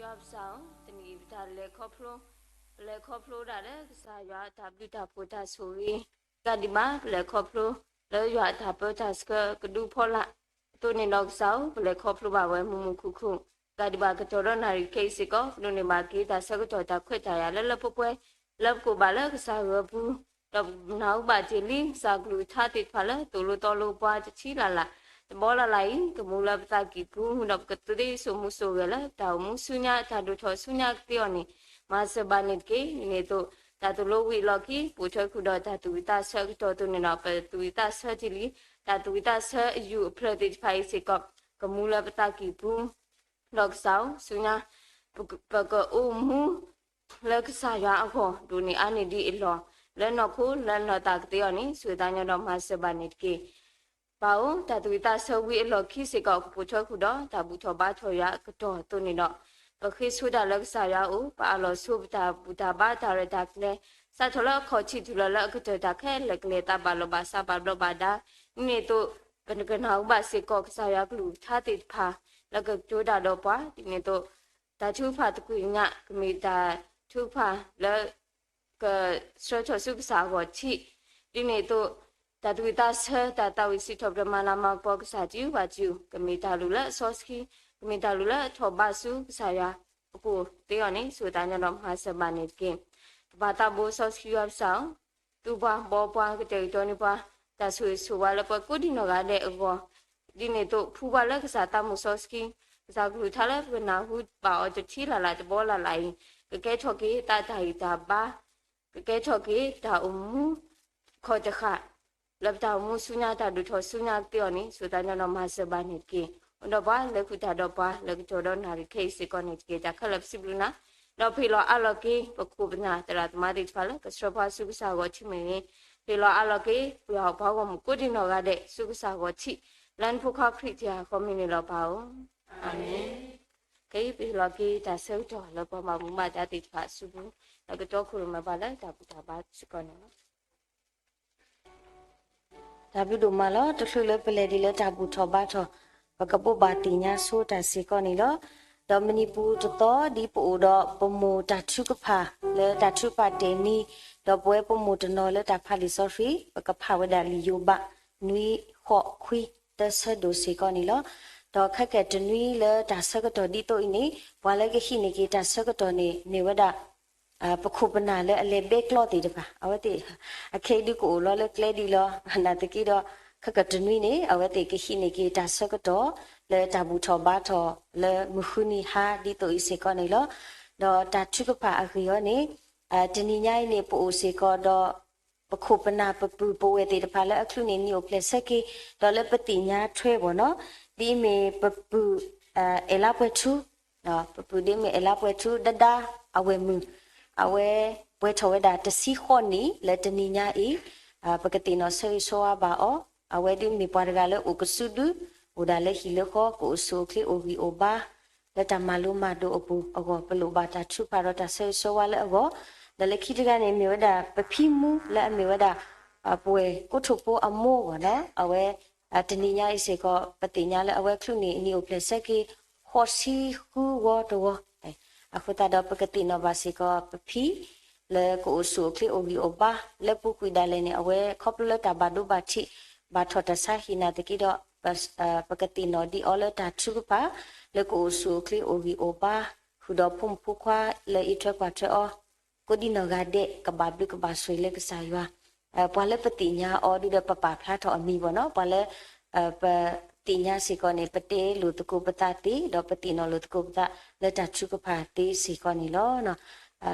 ပစံးဘျုးကစၢ်ယွၤ, တနံၤအံၤပတၢ်လဲၤခီဖျိ, ပလဲၤခီဖျိဒၣ်လၢကစၢ်ယွၤအတၢ်ဘျုးတၢ်ဖှိၣ်တၢ်ဆိၣ်ဂ့ၤ, တကးဒံးဘၣ် ပလဲၤခီဖျိလၢယွၤအတၢ်ပၢတၢ်ဆှၢကဒုဖီလာ်အသိးန့ၣ်ဒီးကစၢ်ဧၢ, ပလဲၤခီဖျိဘၣ်ဝဲမုာ်မုာ်ခုၣ်ခုၣ်, တကးဒံးဘၣ်ကတီၢ်ဒီးနၣ်ရံၣ်ခဲအံၤစ့ၢ်ကီး ပဒိးန့ၢ်ဘၣ်က့ၤတၢ်ဆၢကတီၢ်တၢ်ခွဲးတၢ်ယာ်လၢလၢပှဲၤပှဲၤ လၢပကိးဘၣ်လၢကစၢ်ဂၢၢ်ပူၤ, ဒီးပနၢ်ဟူဘၣ်တ့ၢ်လံ ကစၢ်ကလုၢ်ကထါသ့ၣ်တဖၣ်လၢသိၣ်လိသီလိပှၤတထံလၢ်လၢ်, တဘီလၢ်လၢ်အံၤ ကမူလၢပသးကံၢ်ပူၤ, ဒီးပကသ့စိာ်မူစိာ်ဂဲၤလၢတၢ်အိၣ်မူဆူညါတၢ်ဒိၣ်ထီၣ်ဆူညါကသ့အီၤန့ၣ်, မၤစၢၤဘၣ်န့ၣ်တက့ၢ်. ဒ်န့ၣ်အသိး တၢ်သိၣ်လိဝံၤအလီၢ်ခံ ပိာ်ထွဲဃုာ်ဒီးတၢ်သူၣ်ဝံၣ်သးဆၢအကတီၢ်အသိးန့ၣ်ဒီး ပသူၣ်ဝံၣ်သးဆၢတ့ၢ်လံ တၢ်သူၣ်ဝံၣ်သးဆၢအယူၢ်အဖျၢၣ်သ့ၣ်တဖၣ်အံၤစ့ၢ်ကီး ကမူလၢပသးကံၢ်ပူၤ ဒီးကစၢ်ဧၢ, ဆူညါ ပကအိၣ်မူ လၢကစၢ်ယွၤအဂီၢ် ဒိၣ်န့ၢ်အါန့ၢ်ဒံးအလီၢ် လၢနီၢ်ခိလၢနီၢ်သးကသ့အီၤန့ၣ် ဆိၣ်ဂ့ၤသးညီဒီးမၤစၢၤဘၣ်န့ၣ်တက့ၢ်. ပၢ်ဧၢ, တၢ်သူၣ်ဝံၣ်သးဆၢဝံၤအလီၢ်ခံစ့ၢ်ကီး ကပိာ်ထွဲဃုာ်ဒီးတၢ်ဘူၣ်ထီၣ်ဘါထီၣ်ယွၤအကတီၢ်အသိးန့ၣ်ဒီး ပဃ့ဆိဒၣ်လၢကစၢ်ယွၤအအိၣ်, ပအးလီၤဆိပတၢ်ဘူၣ်တၢ်ဘါတၢ်ရဲၣ်တၢ်ကျဲၤ စးထီၣ်လၢအခီၣ်ထံးတုၤလီၤလၢအကတၢၢ် တၢ်ခဲလၢာ်ကလဲၤသးဘၣ်လီၤဘၣ်စးဘၣ်ဘျီးဘၣ်ဒါ, ဒ်န့ၣ်အသိး ပကနၢ်ဟူဘၣ်စ့ၢ်ကီး ကစၢ်ယွၤကလုၢ်ကထါသ့ၣ်တဖၣ် လၢကကတိၤတၢ်ဒီးပှၤ, ဒ်န့ၣ်အသိး တၢ်ထုကဖၣ်သကိးညါ ကမ့ၢ်တၢ်ထုကဖၣ်လၢ ကဆှၢထီၣ်ဆူကစၢ်အဂီၢ်ထံး, ဒ်န့ၣ်အသိး တၢ်သူၣ်ဝံၣ်သးဆၢ တၢ်သးဝံၣ်စံးထီၣ်ပတြၢၤမၤလၤမၤကပီၤကစၢ်တယုၢ်ဘၣ်တယုၢ် ကမ့ၢ်တၢ်လိၣ်လၢအစီဆှံ, ကမ့ၢ်တၢ်လိၣ်လၢအထီၣ်ဘးဆူကစၢ်ယွၤအပူၤသ့အီၤန့ၣ် ဆိၣ်ဂ့ၤသးညီဒီးမၤစၢၤဘၣ်န့ၣ်တက့ၢ်. ကပၢ်သးဘိစီဆှံယွၤပစၢ်ဧၢ, သူပှၤဘီပှၤ ကတဲာ်ကတီၤန့ၢ်ပှၤ တၢ်ဆိၣ်ဂ့ၤဆိၣ်ဝါလၢပှၤကိးဒံနီၢ်ဂၤဒဲးအဂီၢ်, ဒ်န့ၣ်အသိး ဖှူပှၤလၢကစၢ်သးမုၢ်စီဆှံ, ကစၢ်ကလုၢ်ကထါလၢပကနၢ်ဟူဘၣ်အီၤတထံလၢ်လၢ်တဘီလၢ်လၢ်အံၤ, ကကဲထီၣ်က့ၤသးတၢ်ဂံၢ်တၢ်ဘါ, ကကဲထီၣ်က့ၤတၢ်အိၣ်မူ ခီၣ်တဃာ် လၢပတၢ်အိၣ်မူဆူညါတၢ်ဒိၣ်ထီၣ်ဆူညါကသ့အီၤန့ၣ် ဆိၣ်ဂ့ၤသးညီဒီးမၤစၢၤဘၣ်န့ၣ်တက့ၢ်. အိၣ်ဒီးပှၤလၢဃုာ်တၢ်ဒီးပှၤ လၢကတီၢ်ဒီးနၣ်ရံၣ်ခဲအံၤစ့ၢ်ကီးန့ၣ်တက့ၢ်. တၢ်ခဲလၢာ်ပစံးဘျုးနၤ, ဒီးပဟ့ၣ်လီၤအးလီၤက့ၤ ပခိၣ်ပနၢ်သရၣ်သမါသ့ၣ်တဖၣ်လၢကဆှၢပှၤဆူကစၢ်ဂီၢ်ထံးမ့ၢ်ဂ့ၤ, ဟ့ၣ်လီၤအးလီၤက့ၤ ပှၤဟီၣ်ပှၤဂီၢ်မုၢ်ကိးဒံနီၢ်ဂၤဒဲး ဆူကစၢ်ဂီၢ်ထံး လၢနဖိခွါခရံာ်တဂၤဃီမ့ၢ်န့ၣ်လီၤပၢ်ဧၢ. အၤမ့ၣ်. ခဲအံၤပဟ့ၣ်လီၤက့ၤတၢ်ဆၢကတီၢ်လၢပှၤဘၣ်မူဘၣ်ဒါသ့ၣ်တဖၣ်အစုပူၤ လၢကတီခိၣ်ရိၣ်မဲပှၤလၢတၢ်ဘူၣ်တၢ်ဘါစ့ၢ်ကီးန့ၣ်လီၤ. တၢ်ဘျုးဒိၣ်မးလီၤ. တချုးလၢပလဲၤဒ်လၢတၢ်ဘူၣ်ထီၣ်ဘါထီၣ် ပကဘိးဘၣ်သ့ၣ်ညါဆိတၢ်စ့ၢ်ကီးန့ၣ်လီၤ. ဒီးမနံၤပူၤတသီ ဒ်ပအိၣ်ဒီးပမိၢ်တၢ်ထုကဖၣ် လၢတၢ်ထုကဖၣ်တဲာ်မံၤ, ဒီးပဝဲပမိၢ်တနီၤလၢတၢ်ဖးလံာ်စီဆှံ ပကဖးဝဲဒၣ်လံာ်ယိၤဘး နွံ ဃိး ခွံ သၢဆၢဒိၣ်စ့ၢ်ကီးန့ၣ်လီၤ. ဒီးခဲကနွံလၢတၢ်ဆၢကတီၢ်ဒ်သိးအံၤန့ၣ် ပှၤလၢကဟံးန့ၢ်က့ၤတၢ်ဆၢကတီၢ်န့ၣ် မ့ၢ်ဝဲဒၣ် ပခိၣ်ပနၢ်လၢအလဲၤဘဲကျီသ့ၣ်တဖၣ် အဝဲသ့ၣ် အခဲအံၤဒုးကအိၣ်လီၤလၢကျဲဒံးလီၤ. နာ်သက့ဒီး ခဲကနွံန့ၣ် အဝဲသ့ၣ်ကဟံးန့ၢ်က့ၤတၢ်ဆၢကတီၢ် လၢတၢ်ဘူၣ်ထီၣ်ဘါထီၣ် လၢမုၢ်ဃုနံၤဟါဒ်သိးအံၤစ့ၢ်ကီးန့ၣ်လီၤ. ဒီးတၢ်ထုကဖၣ်အဂ့ၢ်အီၤန့ၣ် တနံၤညါအံၤန့ၣ် ပအိၣ်စ့ၢ်ကီးဒီး ပခိၣ်ပနၢ်ပပုၢ်ပဝဲၢ်သ့ၣ်တဖၣ်လၢအချုးန့ၢ်နံၣ်အိၣ်ဖျဲၣ်ဆၢက့ၤ ဒီးလၢပသ့ၣ်ညါထွဲဘၣ်နီၤ ဒ်အမ့ၢ်ပပုၢ် အဲၣ်လါပှဲၤထူ ပပုၢ်ဒ်မ့ၢ်အဲၣ်လါပှဲၤထူ ဒဒါအဝဲၢ်မုၣ် အဝဲပှဲၤထီၣ်ဝဲဒၣ်တဆံဃိးနံၣ်လၢတနံၤညါအံၤ ပကသ့ၣ်နီၣ်ဆၢဂ့ၤဆၢဝါဘၣ်အီၤ အဝဲဒ်မ့ၢ်ပှၤတဂၤလၢအိၣ်ကစုဒု အိၣ်ဒၣ်လၢဟံၣ်လၢဃီ ကအိၣ်ဆူၣ်အိၣ်ချ့အိၣ်ဂံၢ်အိၣ်ဘါ လၢတၢ်မၤလိမၤဒိးအပူၤအဂီၢ် ပလိၣ်ဘၣ်တၢ်ထုကဖၣ်ဒီးတၢ်ဆၢဂ့ၤဆၢဝါလၢအဂီၢ် ဒီးလၢခံတဂၤန့ၣ် မ့ၢ်ဝဲဒၣ်ပဖံမူလၢအမ့ၢ်ဝဲဒၣ် ပဝဲၢ်ကိတိာ်ဖိအမိၢ်အဂီၢ်နီၤ အဝဲ တနံၤညါအံၤစ့ၢ်ကီး ပသ့ၣ်ညါလၢအဝဲချုးန့ၢ်နံၣ်အိၣ်ဖျဲၣ်ဆၢက့ၤ ဃိးဆံဃုဝီတဝီ အဃိသတးဒီးပကသ့ၣ်နီၣ်ဘၣ်စ့ၢ်ကီးပဖံ လၢကအိၣ်ဆူၣ်အိၣ်ချ့အိၣ်ဂံၢ်အိၣ်ဘါ လၢပူၤကွံာ်ဒၣ်လဲာ်န့ၣ် အဝဲခီဖျိလၢတၢ်ဘၣ်ဒိဘၣ်ထံး ဘၣ်ထီၣ်တၢ်ဆါဟံၣ်နာ်သက့ဒီး ပကသ့ၣ်နီၣ်ဒံးအီၤလၢတၢ်ထုကဖၣ် လၢကအိၣ်ဆူၣ်အိၣ်ချ့အိၣ်ဂံၢ်အိၣ်ဘါ ဃုာ်ဒီးဖိမုၣ်ဖိခွါလၢအံးထွဲကွၢ်ထွဲအီၤ ကိးဒံနီၢ်ဂၤဒဲး ကဘၣ်ဘျုးကဘၣ်ဆိၣ်ဂ့ၤလၢကစၢ်ယွၤ ပှၤလၢပသ့ၣ်ညါအီၤဒုဒီးပပာ်ဖျါထီၣ်အမံၤဘၣ်နီၤ ပှၤလၢ ပသ့ၣ်ညါစ့ၢ်ကီးန့ၣ် ပတဲလိာ်သကိးပသးသ့ ဒီးပသ့ၣ်နီၣ်လိာ်သကိးပသးလၢတၢ်ထုကဖၣ်သ့စ့ၢ်ကီးန့ၣ်လီၤ.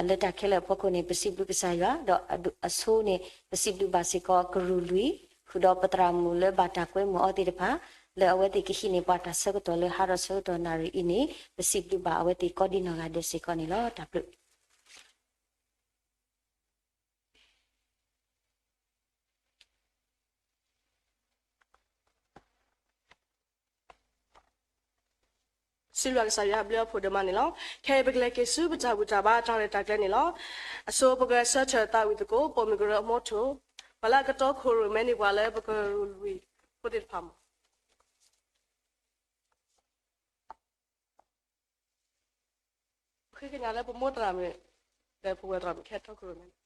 လၢတၢ်ခဲလၢာ်အဖီခိၣ်န့ၣ် ပစံးဘျုးကစၢ်ယွၤ ဒီးအဆိန့ၣ် ပစံးဘျုးဘၣ်စ့ၢ်ကီးကရူၢ်လွံၢ် ဃုာ်ဒီးပသရၣ်မုၣ်လၢဘၣ်တၢ်ကွဲမုာ်အီၤသ့ၣ်တဖၣ် လၢအဝဲသ့ၣ်ကဟံးန့ၢ်ပှၤတၢ်ဆၢကတီၢ်လၢဟါဒီးဆၢကတီၢ်နၣ်ရံၣ်အံၤန့ၣ် ပစံးဘျုးဘၣ်အဝဲသ့ၣ်ကိးဒံနီၢ်ဂၤဒဲးစ့ၢ်ကီးန့ၣ်လီၤ. တၢ်ဘျုး စံးဘျုးကစၢ်ယွၤအဘျုးအဖှိၣ်ဒိၣ်မးန့ၣ်လီၤ. ခဲအံၤပကလဲၤက့ၤဆူပတၢ်ဘူၣ်တၢ်ဘါအတၢ်ရဲၣ်တၢ်ကျဲၤန့ၣ်လီၤ. အဆိပကဆၢထၢၣ်သးဝံၣ်သကိး ပိာ်မုၣ်ကရၢအမိၢ်ထိၣ် ပှၤလၢအကတီခိၣ်ရိၣ်မဲန့ၢ်ပှၤလၢပကရူၢ်လွံၢ်ဖိသ့ၣ်တဖၣ်မး. ဃ့ကညးလၢပမိၢ်သရၣ်မုၣ် ဒီးပဝဲၢ်သရၣ်မုၣ်ခဲထီၣ်ကရူၢ်န့ၣ်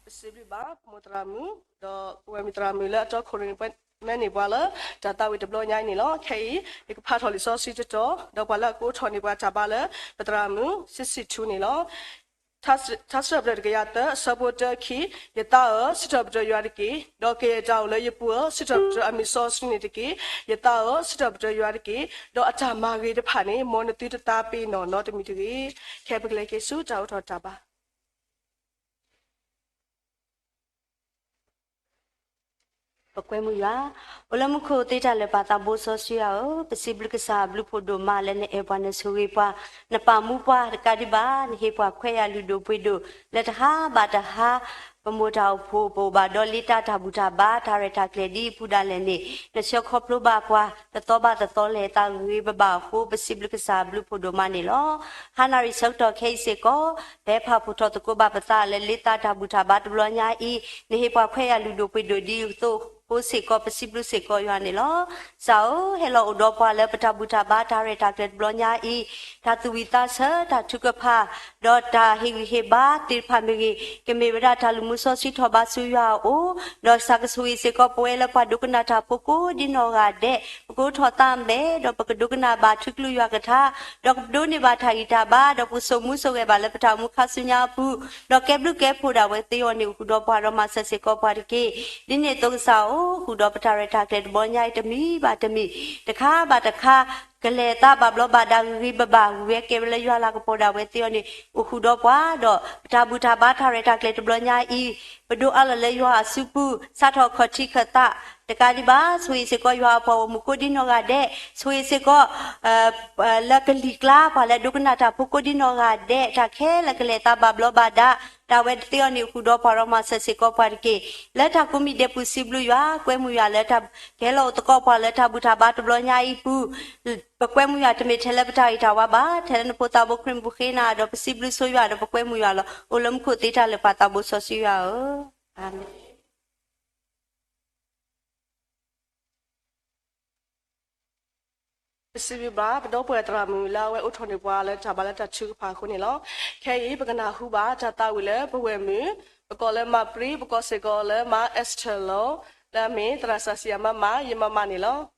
ပစံးဘျုးဘၣ် ပမိၢ်သရၣ်မုၣ် ဒီးပဝဲၢ်မုၣ်သရၣ်မုၣ်လၢအတီခိၣ်ရိၣ်မဲန့ၢ်ပှၤလၢ တၢ်သးဝံၣ်တဘျီညါအံၤန့ၣ်လီၤ. ခဲအံၤ ယကဖးထီၣ်လံာ်စီဆှံတတီၤ ဒီးပှၤလၢအကအိးထီၣ်န့ၢ်ပှၤတၢ်ဘါလၢ ပသရၣ်မုၣ် စံးစံးထူန့ၣ်လီၤ. ထါစံးထီၣ်ပတြၢၤတကယၤသၢ အဆၢဖိတၢခံ, ယသးဧၢ, စံးထီၣ်ပတြၢၤယွၤတက့ၢ်. ဒီးကယဲၢ်တၢ်အိၣ်လၢယပူၤဧၢ, စံးထီၣ်ပတြၢၤအမံၤစီဆှံန့ၣ်တက့ၢ်. ယသးဧၢ, စံးထီၣ်ပတြၢၤယွၤတက့ၢ်. ဒီးအတၢ်မၤဂ့ၤတဖၣ်န့ၣ် မ်နသုတသးပ့ၤနီၣ်နီတမံၤတဂ့ၤ. ခဲအံၤပကလဲၤက့ၤဆူတၢ်အိးထီၣ်တၢ်ဘါ ပကွဲမုာ်ယွၤ, အိၣ်လၢမူခိၣ်သ့တၢ်လၢာ် ပၢ်သးဘိစီဆှံယွၤဧၢ, ပစံးဘျုးကစၢ်အဘျုးဖးဒိၣ်မးလၢနအဲၣ်ပှၤနဆိၣ်ဂ့ၤပှၤ, နပာ်မူပှၤတကးဒံးဘၣ်, နဟ့ၣ်ပှၤခွဲးယာ်လုၢ်ဒိၣ်ပှ့ၤဒိၣ် လၢတဟါဘၣ်တဟါ ပမိၢ်တၢ်အိၣ်ဖှိၣ် ပအိၣ်ဘၣ်ဒီးလ့တၢ်တၢ်ဘူၣ်တၢ်ဘါ တၢ်ရဲၣ်တၢ်ကျဲၤဒ်အံၤအပူၤဒၣ်လဲာ်န့ၣ် နဆှၢခီဖျိဘၣ်ပှၤ တသီဘၣ်တသီလဲၣ် သးဂ့ၤဂ့ၤဘၣ်ဘၣ်အဃိ ပစံးဘျုးကစၢ်ဘျုးဖှိၣ်ဒိၣ်မးန့ၣ်လီၤ. ဟါနၣ်ရံၣ်ဆၢကတီၢ်ခဲအံၤစ့ၢ်ကီး ပဟဲဖးဖှိၣ်ထီၣ်သကိးဘၣ်ပသးလၢလ့တၢ်တၢ်ဘူၣ်တၢ်ဘါတဘျီညါအံၤ နဟ့ၣ်ပှၤခွဲးယာ်လုၢ်ဒိၣ်ပှ့ၤဒိၣ်ဒ်သိးအဃိစ့ၢ်ကီး ပစံးဘျုးစ့ၢ်ကီးယွၤန့ၣ်လီၤ. ကစၢ်ဧၢ, ဟဲလီၤအိၣ်ဒီးပှၤလၢပတၢ်ဘူၣ်တၢ်ဘါတၢ်ရဲၣ်တၢ်ကျဲၤတဘျီညါအံၤ တၢ်သူၣ်ဝံၣ်သးဆၢ တၢ်ထုကဖၣ် ဒီးတၢ်ဟ့ၣ်ဂံၢ်ဟ့ၣ်ဘါသ့ၣ်တဖၣ်မ့ၢ်ဂ့ၤ, ကမ့ၢ်ဝဲဒၣ်တၢ်လူၤမူစီဆှံထီၣ်ဘါဆူယွၤအအိၣ်, ဒီးစၢ်ကဆိၣ်ဂ့ၤစ့ၢ်ကီးပဝဲလၢပှၤဒိကနၣ်တၢ်ဖိကိးဒ်နီၢ်ဂၤဒဲး, ပကအိးထီၣ်သးမဲာ် ဒီးပကဒိကနၣ်ဘၣ်ထုကလုၢ်ယွၤကထါ, ဒီးကဒိးန့ၢ်ဘၣ်တၢ်ဂံၢ်တၢ်ဘါ, ဒီးပကစိာ်မူစိာ်ဂဲၤဘၣ်လၢပတၢ်အိၣ်မူခါဆူညါအပူၤ, ဒီးကဲဘျုးကဲဖှိၣ်ဒၣ်ဝဲသ့အီၤန့ၣ် အိၣ်ဃုာ်ဒီးပှၤဒီးမၤစၢၤစ့ၢ်ကီးပှၤတက့ၢ်. ဒ်န့ၣ်အသိးကစၢ်ဧၢ, အိၣ်ဃုာ်ဒီးပတၢ်ရဲၣ်တၢ်ကျဲၤတဘျီညါအံၤ တမံၤဘၣ်တမံၤ, တခါဘၣ်တခါ, ကလဲၤသးဘၣ်ဘျီးဘၣ်ဒါဂ့ၤဂ့ၤဘၣ်ဘၣ် ဂံၢ်ဝဲကဲဝဲလၢယွၤလၤကပီၤဒၣ်ဝဲသ့အီၤန့ၣ် အိၣ်ဃုာ်ဒီးပှၤ, ဒီးပတၢ်ဘူၣ်တၢ်ဘါတၢ်ရဲၣ်တၢ်ကျဲၤတဘျီညါအံၤ, ပဒိးအါလီၤလၢယွၤအစုပူၤ, စးထီၣ်ခီၣ်ထံးခၢၣ်သး, တကးဒံးဘၣ်, ဆိၣ်ဂ့ၤစ့ၢ်ကီးယွၤအပှၤဂီၢ်မုၢ်ကိးဒ်နီၢ်ဂၤဒဲး, ဆိၣ်ဂ့ၤစ့ၢ်ကီး လၢကလံၤကျါ ပှၤလၢဒိကနၣ်တၢ်ဖိကိးဒ်နီၢ်ဂၤဒဲး, တၢ်ခဲလၢာ်ကလဲၤသးဘၣ်ဘျီးဘၣ်ဒါ ဒၣ်ဝဲသ့အီၤန့ၣ် အိၣ်ဃုာ်ဒီးပှၤဒီးမၤစၢၤစ့ၢ်ကီးပှၤတက့ၢ်. လၢတၢ်ကိးမံၤဒဲးပူၤစံးဘျုးယွၤ, ကွဲမုာ်ယွၤလၢတၢ် ကဟဲလီၤအိၣ်သကိးပှၤလၢတၢ်ဘူၣ်တၢ်ဘါတဘျီညါအံၤပူၤ, ပကွဲမုာ်ယွၤတမ့ၢ်ထဲလၢပတၢ်ဂ့ၤတၢ်ဝါဘၣ်, ထဲလၢနဖိသးဘိခရံာ်မုၢ်ဃ့နၤဒီး ပစံးဘျုးဆိယွၤဒီးပကွဲမုာ်ယွၤလီၤ. အိၣ်လၢမူခိၣ်သ့တၢ်လၢပှၤသးဘိစီဆှံယွၤဧၢ, အၤမ့ၣ်. ပစံးဘျုးဘၣ် ပဒီပုၢ်ဝဲၢ်သရၣ်မုၣ် လၢအဝဲအိးထီၣ်န့ၢ်ပှၤလၢတၢ်ဘါလၢတၢ်ထုကဖၣ်အဃိန့ၣ်လီၤ. ခဲအံၤ ပကနၢ်ဟူဘၣ်တၢ်သးဝံၣ်လၢပဝဲၢ်မုၣ်, ပကိးလၢမါပြံ, ပကိးစ့ၢ်ကီးလၢမါ Esther လီၤ. လၢအမ့ၢ်သရၣ်စီဆှံအမါမး, ယမါမးန့ၣ်လီၤ.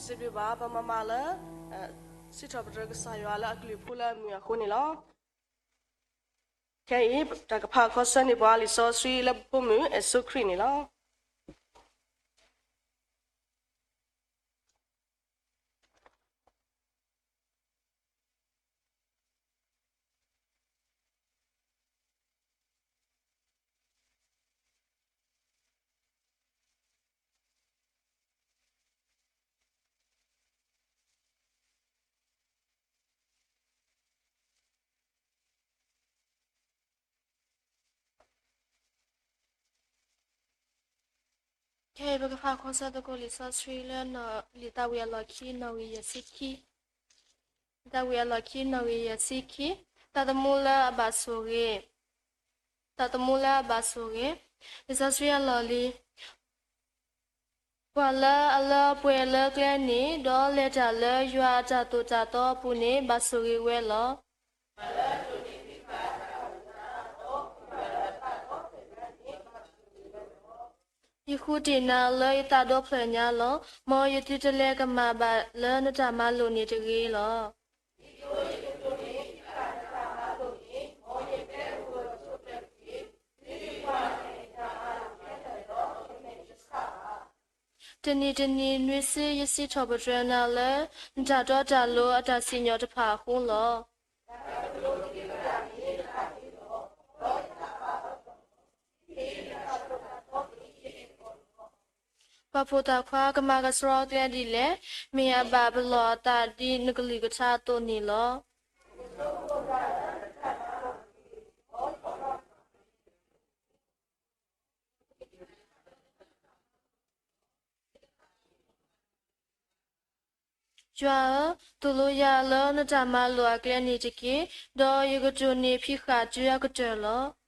စံးဘျုးဘၣ် ပမၤမၤလၢ စံးထီၣ်ပတြၢၤကစၢ်ယွၤလၢအကလုၢ်ဖိလၢအမုာ်အဃိန့ၣ်လီၤ. ခဲအံၤ တၢ်ကဖးခီဆၢန့ၢ်ပှၤလံာ်စီဆှံလၢပဖိမုၣ်အဲၣ်စူးခရံာ်န့ၣ်လီၤ. ခဲအံၤ ပကဖးခီဆၢသကိးလံာ်စီဆှံလၢ လံာ်သးဝံၣ်အလီၢ်ခံ နီၣ်ဂံၢ်ယဲၢ်ဆံခံ, လံာ်သးဝံၣ်အလီၢ်ခံ နီၣ်ဂံၢ်ယဲၢ်ဆံခံ, သးသမူလၢအဘၣ်ဆိၣ်ဂ့ၤ, သးသမူလၢအဘၣ်ဆိၣ်ဂ့ၤ, လံာ်စီဆှံအလီၢ်လံၤ ပှၤလၢအလၢပှဲၤလၢကျဲန့ၣ် ဒီးလဲၤတၢ်လၢယွၤအတၢ်သိၣ်တၢ်သီအပူၤန့ၣ် ဘၣ်ဆိၣ်ဂ့ၤဝဲလီၤ. ယဃုတ့ၢ်နၤလၢယသးဒီဖျၢၣ်ညါလီၤ. မ်ယသုတလဲၤကမၣ်ဘၣ်လၢနတၢ်မၤလိာ်န့ၣ်တဂ့ၤလီၤ. တနံၤတနံၤ နွံစုယစံးထီၣ်ပတြၢၤနၤလၢ နတၢ်တီတၢ်လိၤအတၢ်စံၣ်ညီၣ်တဖၣ်အဃိလီၤ. ပှၤဖိသၣ်ခွါကမၤကဆှီကျဲဒ်လဲၣ်, မ့ၢ်အဘၣ်ပလီၢ်အသးဒ်နကလုၢ်ကထါအသိးန့ၣ်လီၤ. ယွၤဧၢ, သိၣ်လိယၤလၢနတၢ်မၤလိာ်အကျဲန့ၣ်တက့ၢ်, ဒီးယကတိၢ်န့ၢ်ဖံးဃာ်တုၤအကတၢၢ်လီၤ.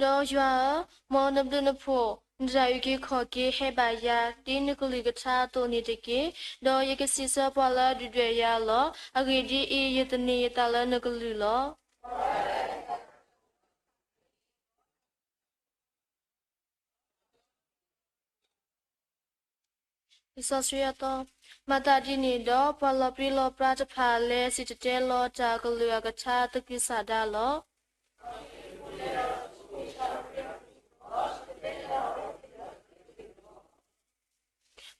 ဒီးယွၤဧၢ, မ်နဘျုးနဖှိၣ် နတၢ်အုၣ်က့ၤခီၣ်က့ၤဟဲဘၣ်ယၤ ဒ်နကလုၢ်ကထါအသိးန့ၣ်တက့ၢ်, ဒီးယကစံးဆၢပှၤလၢအဒုၣ်ဒွဲၣ်ယၤလီၤ. အဂ့ၢ်ဒ်အံၤ, ယသန့ၤယသးလၢနကလုၢ်လီၤ. လံာ်စီဆှံအသီ, မၤသးဒ်န့ၣ်ဒီး ပှၤလီၤပြံလီၤပြါတဖၣ်လဲၤစံၣ်တဲၤတဲလီၤတၢ်ကလုၢ်အကထါသကုၤဆးဒးလီၤ.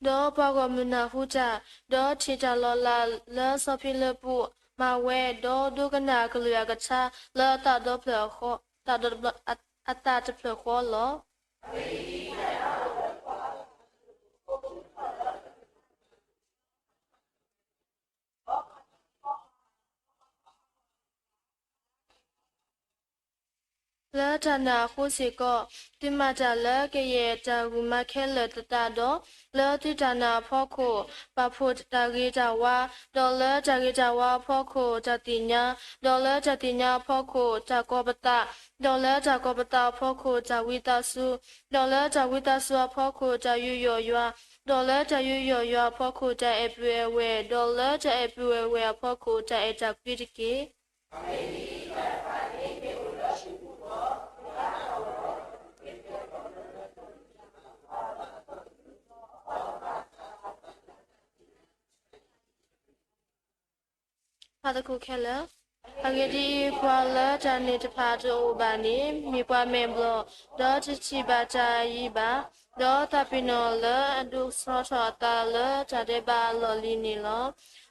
ဒီးပှၤဂီၢ်မုၢ်နၢ်ဟူတၢ်, ဒီးထံၣ်တၢ်လီၤလးလၢစီၤဖံလံးပူးမၤဝဲ, ဒီးဒိကနၣ်အကလုၢ်အကထါလၢအသးဒီဖျၢၣ်အဃီ, သးဒီ, အသးတဖျၢၣ်ဃီလီၤ. လၢတၢ်နာ်အဃိစ့ၢ်ကီး, သုမၤတၢ်လၢကယဲၢ်တၢ်ဂုာ်မၤခဲလၢာ်သတးဒီး, လၢသုတၢ်နာ်အဖီခိၣ် ပာ်ဖှိၣ်တၢ်ဂ့ၤတၢ်ဝါ, ဒီးလၢတၢ်ဂ့ၤတၢ်ဝါအဖီခိၣ်တၢ်သ့ၣ်ညါ, ဒီးလၢတၢ်သ့ၣ်ညါအဖီခိၣ်တၢ်ကီပသး, ဒီးလၢတၢ်ကီပသးအဖီခိၣ်တၢ်ဝံသးစူၤ, ဒီးလၢတၢ်ဝံသးစူၤအဖီခိၣ်တၢ်ယူးယီၣ်ယွၤ, ဒီးလၢတၢ်ယူးယီၣ်ယွၤအဖီခိၣ်တၢ်အဲၣ်ပုၢ်အဲၣ်ဝဲၢ်, ဒီးလၢတၢ်အဲၣ်ပုၢ်အဲၣ်ဝဲၢ်အဖီခိၣ်တၢ်အဲၣ်တၢ်ကွံတက့ၢ်. ဖးသကိးခဲလၢာ်. အဂ့ၢ်ဒ်အံၤ, ပှၤလၢတၢ်န့ၣ်တဖၣ်တအိၣ်ဘၣ်န့ၣ် မ့ၢ်ပှၤမဲာ်ဘျီၣ်, ဒီးတထံၣ်ဘၣ်တၢ်အယံၤဘၣ်, ဒီးသးပ့ၤနီၣ်လၢအဒိးဆှီထီၣ်အသးလၢတၢ်ဒဲးဘးအလီၢ်လံၤန့ၣ်လီၤ.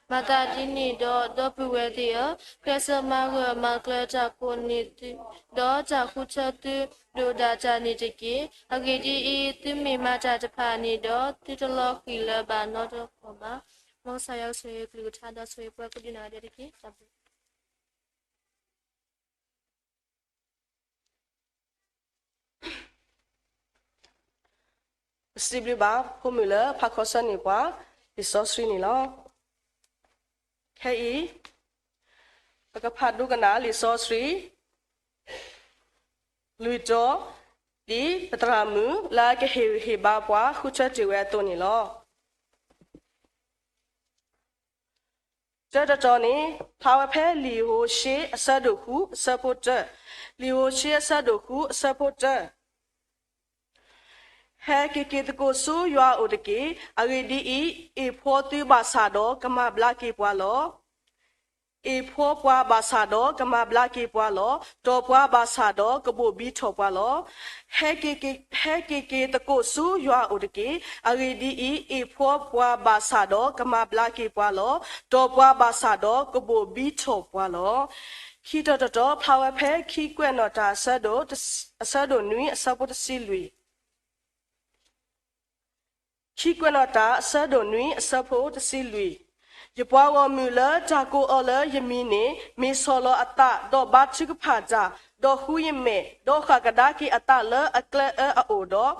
မၤသးဒ်န့ၣ်ဒီး, ဒီပုၢ်ဝဲၢ်သ့ၣ်ဧၢ, ကျဲးစၢးမၤဂၢၢ်မၤကျၢၤတၢ်ကိးန့ၢ်သု, ဒီးတၢ်ဃုထၢသုဒိၣ်ဒၣ်တၢ်န့ၣ်တက့ၢ်. အဂ့ၢ်ဒ်အံၤ, သုမ့ၢ်မၤတၢ်တဖၣ်န့ၣ်ဒီး, သုတလီၤဃံၤလၢၤဘၣ်နီတခီၣ်ဘၣ်. မ်ကစၢ်ယွၤကဆိၣ်ဂ့ၤကလုၢ်ကထါဒီးဆိၣ်ဂ့ၤပှၤကိးဒံးနီၢ်ဂၤဒဲးတက့ၢ်. တၢ်ဘျုး ပစံးဘျုးဘၣ် ဖိမုၣ်လၢဖးခီဆၢန့ၢ်ပှၤ လံာ်စီဆှံန့ၣ်လီၤ. ခဲအံၤ ပကဖးဒိကနၣ်လံာ်စီဆှံ လွံၢ်တီၤ ဒ်ပသရၣ်မုၣ်လၢအကဟ့ၣ်ဂံၢ်ဟ့ၣ်ဘါပှၤ ဃုထၢတ့ၢ်ဝဲအသိးန့ၣ်လီၤ. တၢတတီၤန့ၣ် ဖျါဝဲဖဲလံာ်ဟိၤၡ့အဆၢဒိၣ်ဃုအဆၢဖိတၢ, လံာ်ဟိၤၡ့အဆၢဒိၣ်ဃုအဆၢဖိတၢ ဟဲက့ၤက့ၤသကိးဆူယွၤအအိၣ်တက့ၢ်. အဂ့ၢ်ဒ်အံၤ, အ့ၣ်ဖှီသုဘၣ်ဆၣ်ဒီးကမၤဘျါက့ၤပှၤလီၤ. အ့ၣ်ဖှီပှၤဘၣ်ဆၣ်ဒီးကမၤဘျါက့ၤပှၤလီၤ. တီၢ်ပှၤဘၣ်ဆၣ်ဒီးကဘိၣ်ဘံထီၣ်ပှၤလီၤ. ဟဲက့ၤက့ၤ, ဟဲက့ၤက့ၤသကိးဆူယွၤအအိၣ်တက့ၢ်. အဂ့ၢ်ဒ်အံၤ, အ့ၣ်ဖှီပှၤဘၣ်ဆၣ်ဒီးကမၤဘျါက့ၤပှၤလီၤ. တီၢ်ပှၤဘၣ်ဆၣ်ဒီးကဘိၣ်ဘံထီၣ်ပှၤလီၤ. ခံတီၤတတီၤ ဖျါဝဲဖဲခံကွဲးနီၣ်တၢ်အဆၢဒိၣ်, အဆၢဒိၣ်နွံအဆၢဖိတဆံလွံၢ် ခံကွဲးနီၣ်တၢ်အဆၢဒိၣ်နွံအဆၢဖိတဆံလွံၢ်, ယပှၤဂီၢ်မုၢ်လၢတၢ်ကိးအီၤလၢယမံၤန့ၣ် မ့ၢ်ဆီၣ်လီၤအသး, ဒီးဘါထုကဖၣ်တၢ်, ဒီးဃုယမဲာ်, ဒီးဃၣ်ကဒါက့ၤအသးလၢအကျဲအၢအအိၣ်ဒီး,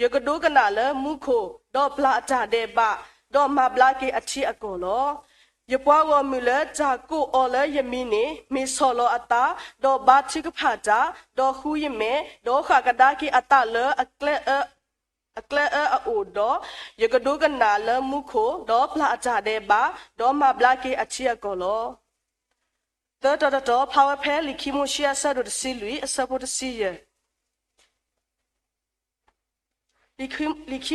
ယကဒိကနၣ်လၢမူခိၣ်, ဒီးပျၢ်အတၢ်ဒဲးဘး, ဒီးမၤဘျါက့ၤအထံအကီၢ်လီၤ. ယပှၤဂီၢ်မုၢ်လၢတၢ်ကိးအီၤလၢယမံၤန့ၣ် မ့ၢ်ဆီၣ်လီၤအသး, ဒီးဘါထုကဖၣ်တၢ်, ဒီးဃုယမဲာ်, ဒီးဃၣ်ကဒါက့ၤအသးလၢ အကျဲအၢအအိၣ်ဒီး, ယကဒိကနၣ်လၢမူခိၣ်, ဒီးပျၢ်အတၢ်ဒဲးဘး, ဒီးမၤဘျါက့ၤအထံအကီၢ်လီၤ. သၢတီၤတတီၤ ဖျါဝဲဖဲလံာ်ခံမိၤၡ့အဆၢဒိၣ်တဆံလွံၢ်အဆၢဖိတဆံယဲၢ် လံာ်ခံ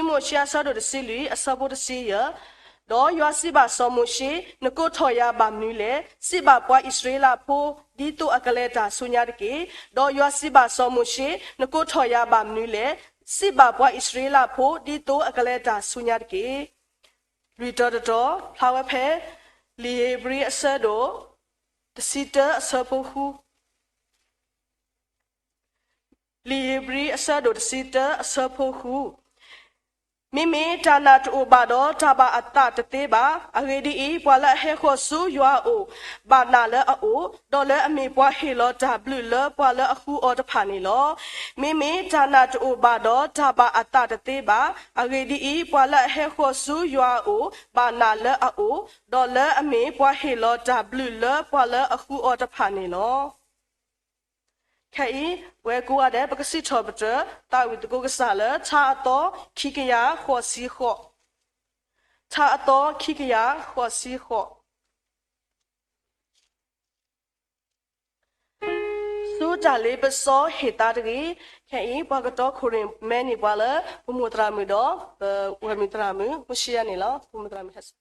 မိၤၡ့အဆၢဒိၣ်တဆံလွံၢ်အဆၢဖိတဆံယဲၢ်, ဒီးယွၤစံးဘၣ်စီၤမိၤၡ့, နကိးထီၣ်ယၤဘၣ်မနုၤလဲၣ်. စံးဘၣ်ပှၤအံၣ်စရ့လးဖိ, ဒ်သိးအကလဲၤတၢ်ဆူညါတက့ၢ်. ဒီးယွၤစံးဘၣ်စီၤမိၤၡ့, နကိးထီၣ်ယၤဘၣ်မနုၤလဲၣ်. စံးဘၣ်ပှၤအံၣ်စရ့လးဖိ, ဒ်သိးအကလဲၤတၢ်ဆူညါတက့ၢ်. လွံၢ်တီၤတတီၤ ဖျါဝဲဖဲ လံာ်ဧ့ၤဘြံၤအဆၢဒိၣ် တဆံတၢအဆၢဖိဃု လံာ်ဧ့ၤဘြံၤအဆၢဒိၣ်တဆံတၢအဆၢဖိဃု, မ့မ့ၢ်တၢ်နာ်တအိၣ်ဘၣ်ဒီး တၢ်ဘၣ်အသးတသ့ဘၣ်. အဂ့ၢ်ဒ်အံၤ, ပှၤလၢအဟဲဃီၤဆူယွၤအအိၣ် ဘၣ်နာ်လၢအအိၣ်, ဒီးလၢအမ့ၢ်ပှၤဟ့ၣ်လီၤတၢ်ဘျုးလၢပှၤလၢအဃုအီၤတဖၣ်န့ၣ်လီၤ. မ့မ့ၢ်တၢ်နာ်တအိၣ်ဘၣ်ဒီး တၢ်ဘၣ်အသးတသ့ဘၣ်. အဂ့ၢ်ဒ်အံၤ, ပှၤလၢအဟဲဃီၤဆူယွၤအအိၣ် ဘၣ်နာ်လၢအအိၣ်, ဒီးလၢအမ့ၢ်ပှၤဟ့ၣ်လီၤတၢ်ဘျုးလၢပှၤလၢအဃုအီၤတဖၣ်န့ၣ်လီၤ. ခဲအံၤ ပဝဲကိးဂၤဒဲး ပကစံးထီၣ်ပတြၢၤ သးဝံၣ်သကိးကစၢ်လၢ ထါအသီ ခံကယၤဃိးဆံဃိး, ထါအသီ ခံကယၤဃိးဆံဃိး ဆူတၢ်လ့ပစီဟ့ၣ်သါတဂ့ၤ. ခဲအံၤ ပှၤကတီခိၣ်ရိၣ်မဲန့ၢ်ပှၤလၢ ပမိၢ်သရၣ်မုၣ်ဒီး ပဝဲၢ်မုၣ်သရၣ်မုၣ် မုၢ်ဆံယါန့ၣ်လီၤ. ပမိၢ်သရၣ်မုၣ်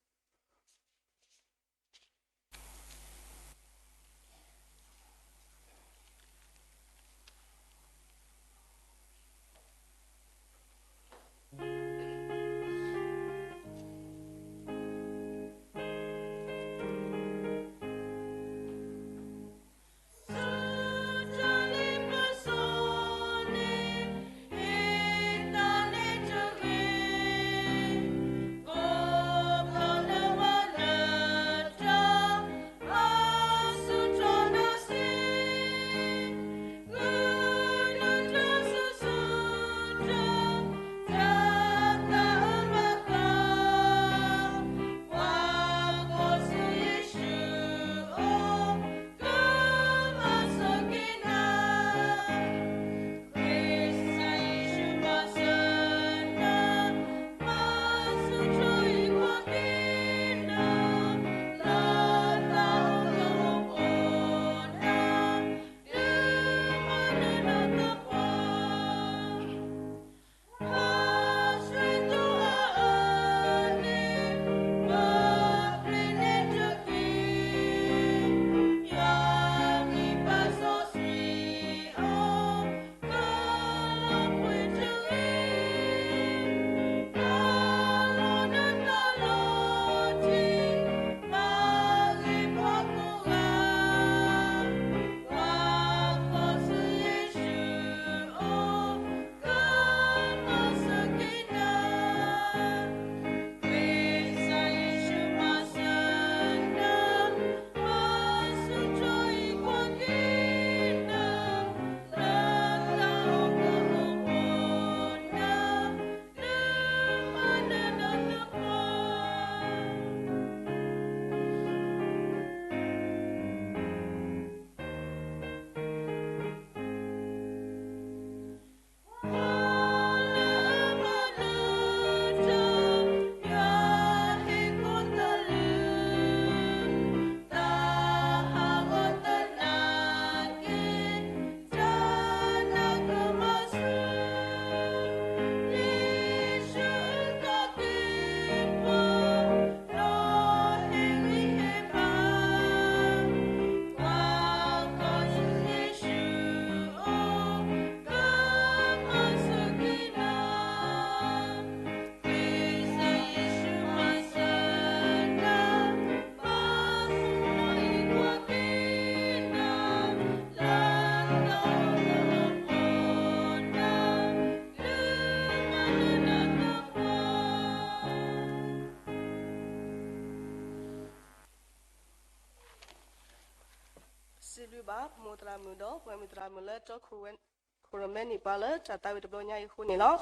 ပမိၢ်သရၣ်မုၣ်ဒီးပှၤမုၣ်သရၣ်မုၣ်လၢတၢ်ခိၣ်ရိၣ်မဲန့ၢ်ပှၤလၢတၢ်သးဝံၣ်တဘျီညါအံၤအဃိန့ၣ်လီၤ.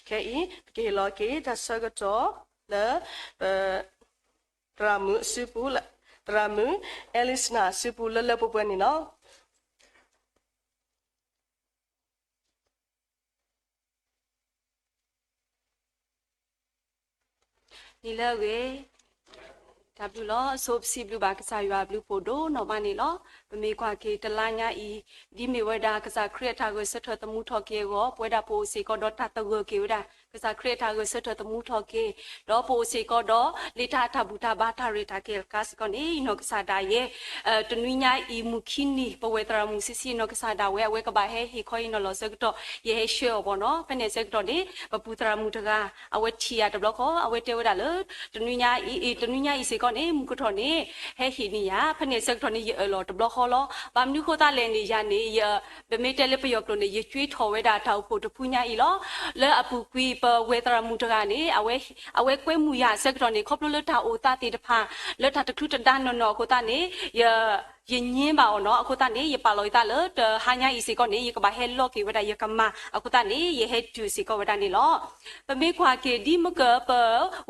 ခဲအံၤ ပကဟ့ၣ်လီၤက့ၤတၢ်ဆၢကတီၢ်လၢ ပ သရၣ်မုၣ်အစုပူၤ, သရၣ်မုၣ် Elizna အစုပူၤလၢလၢပှဲၤပှဲၤန့ၣ်လီၤ. နံၤလၢအဂ့ၤ, တၢ်ဘျုးလီၤ. အဆိပစံးဘျုးဘၣ်ကစၢ်ယွၤအဘျုးဖှိၣ်ဒိၣ်နီၢ်မးန့ၣ်လီၤ. ပမ့ၢ်ကွၢ်က့ၤတလါညါအံၤ, ဒ်မ့ၢ်ဝဲဒၣ်ကစၢ်ခရံာ်အတၢ်ဂဲၤဆၢထၢၣ်သမူထီၣ်က့ၤအဂီၢ်, ပဝဲဒၣ်ပအိၣ်စ့ၢ်ကီးဒီးတၢ်သဂၢၢ်က့ၤဝဲဒၣ် ကစၢ်ခရံာ်အတၢ်ဂဲၤဆၢထၢၣ်သမူထီၣ်က့ၤ, ဒီးပအိၣ်စ့ၢ်ကီးဒီး လံာ်တၢ်အတၢ်ဘူၣ်တၢ်ဘါတၢ်ရဲၣ်တၢ်ကျဲၤတခါစ့ၢ်ကီးန့ၣ် ယနီၢ်ကစၢ်ဒၣ်ယဲ တနွံညါအံၤမုၢ်ခံနံၤ ပဝဲၢ်သရၣ်မုၣ်ဆံးဆံးနီၢ်ကစၢ်ဒၣ်ဝဲ အဝဲကဘၣ်ဟဲဟ့ၣ်ခီဟ့ၣ်နီၤလီၤဆၢကတီၢ် ယဟဲဆှၢအီၤဘၣ်နီၤ. ဖဲန့ၣ်အဆၢကတီၢ်န့ၣ် ပပုၢ်သရၣ်မုၣ်တဂၤ အဝဲထံၣ်ယၤတဘျီဃီ အဝဲတဲဝဲဒၣ်လၢ တနွံညါအံၤ တနွံညါအံၤစ့ၢ်ကီးန့ၣ် မုၢ်ကထီၣ်န့ၣ် ဟဲဟ့ၣ်န့ၢ်ယၤ ဖဲန့ၣ်အဆၢကတီၢ်န့ၣ် ယအၢၣ်လီၤတဘျီဃီလီၤ. ဘၣ်မနုၤဃိသတးလဲၣ်န့ၣ် ယၤန့ၣ် ပမ့ၢ်တဲလၢပယီၤကျိာ်န့ၣ် ယကွ့ထီၣ်ဝဲဒၣ်တၢ်အိၣ်ဖှိၣ်တဖုညါအံၤလီၤ. လၢအပူၤကွံာ်ပဝဲၢ်သရၣ်မုၣ်တဂၤန့ၣ် အဝဲကွဲမုာ်ယၤအဆၢကတီၢ်န့ၣ် ခီဖျိလၢတၢ်အိၣ်သးသ့ၣ်တဖၣ် လၢတၢ်တချုးတဒါနီၢ်နီၢ်အဃိသတးန့ၣ် ယ ယငြင်းဘၣ်အီၤနီၤ. အဃိသတးန့ၣ် ယပာ်လီၤယသးလၢတဟါညါအံၤစ့ၢ်ကီးန့ၣ် ယကဘၣ်ဟဲလီက့ၤဝဲဒၣ်ယကမၤ အဃိသတးန့ၣ် ယဟဲတုၤစ့ၢ်ကီးဝဲဒၣ်န့ၣ်လီၤ. ပမ့ၢ်ကွၢ်က့ၤဒ်မ့ၢ်ကပ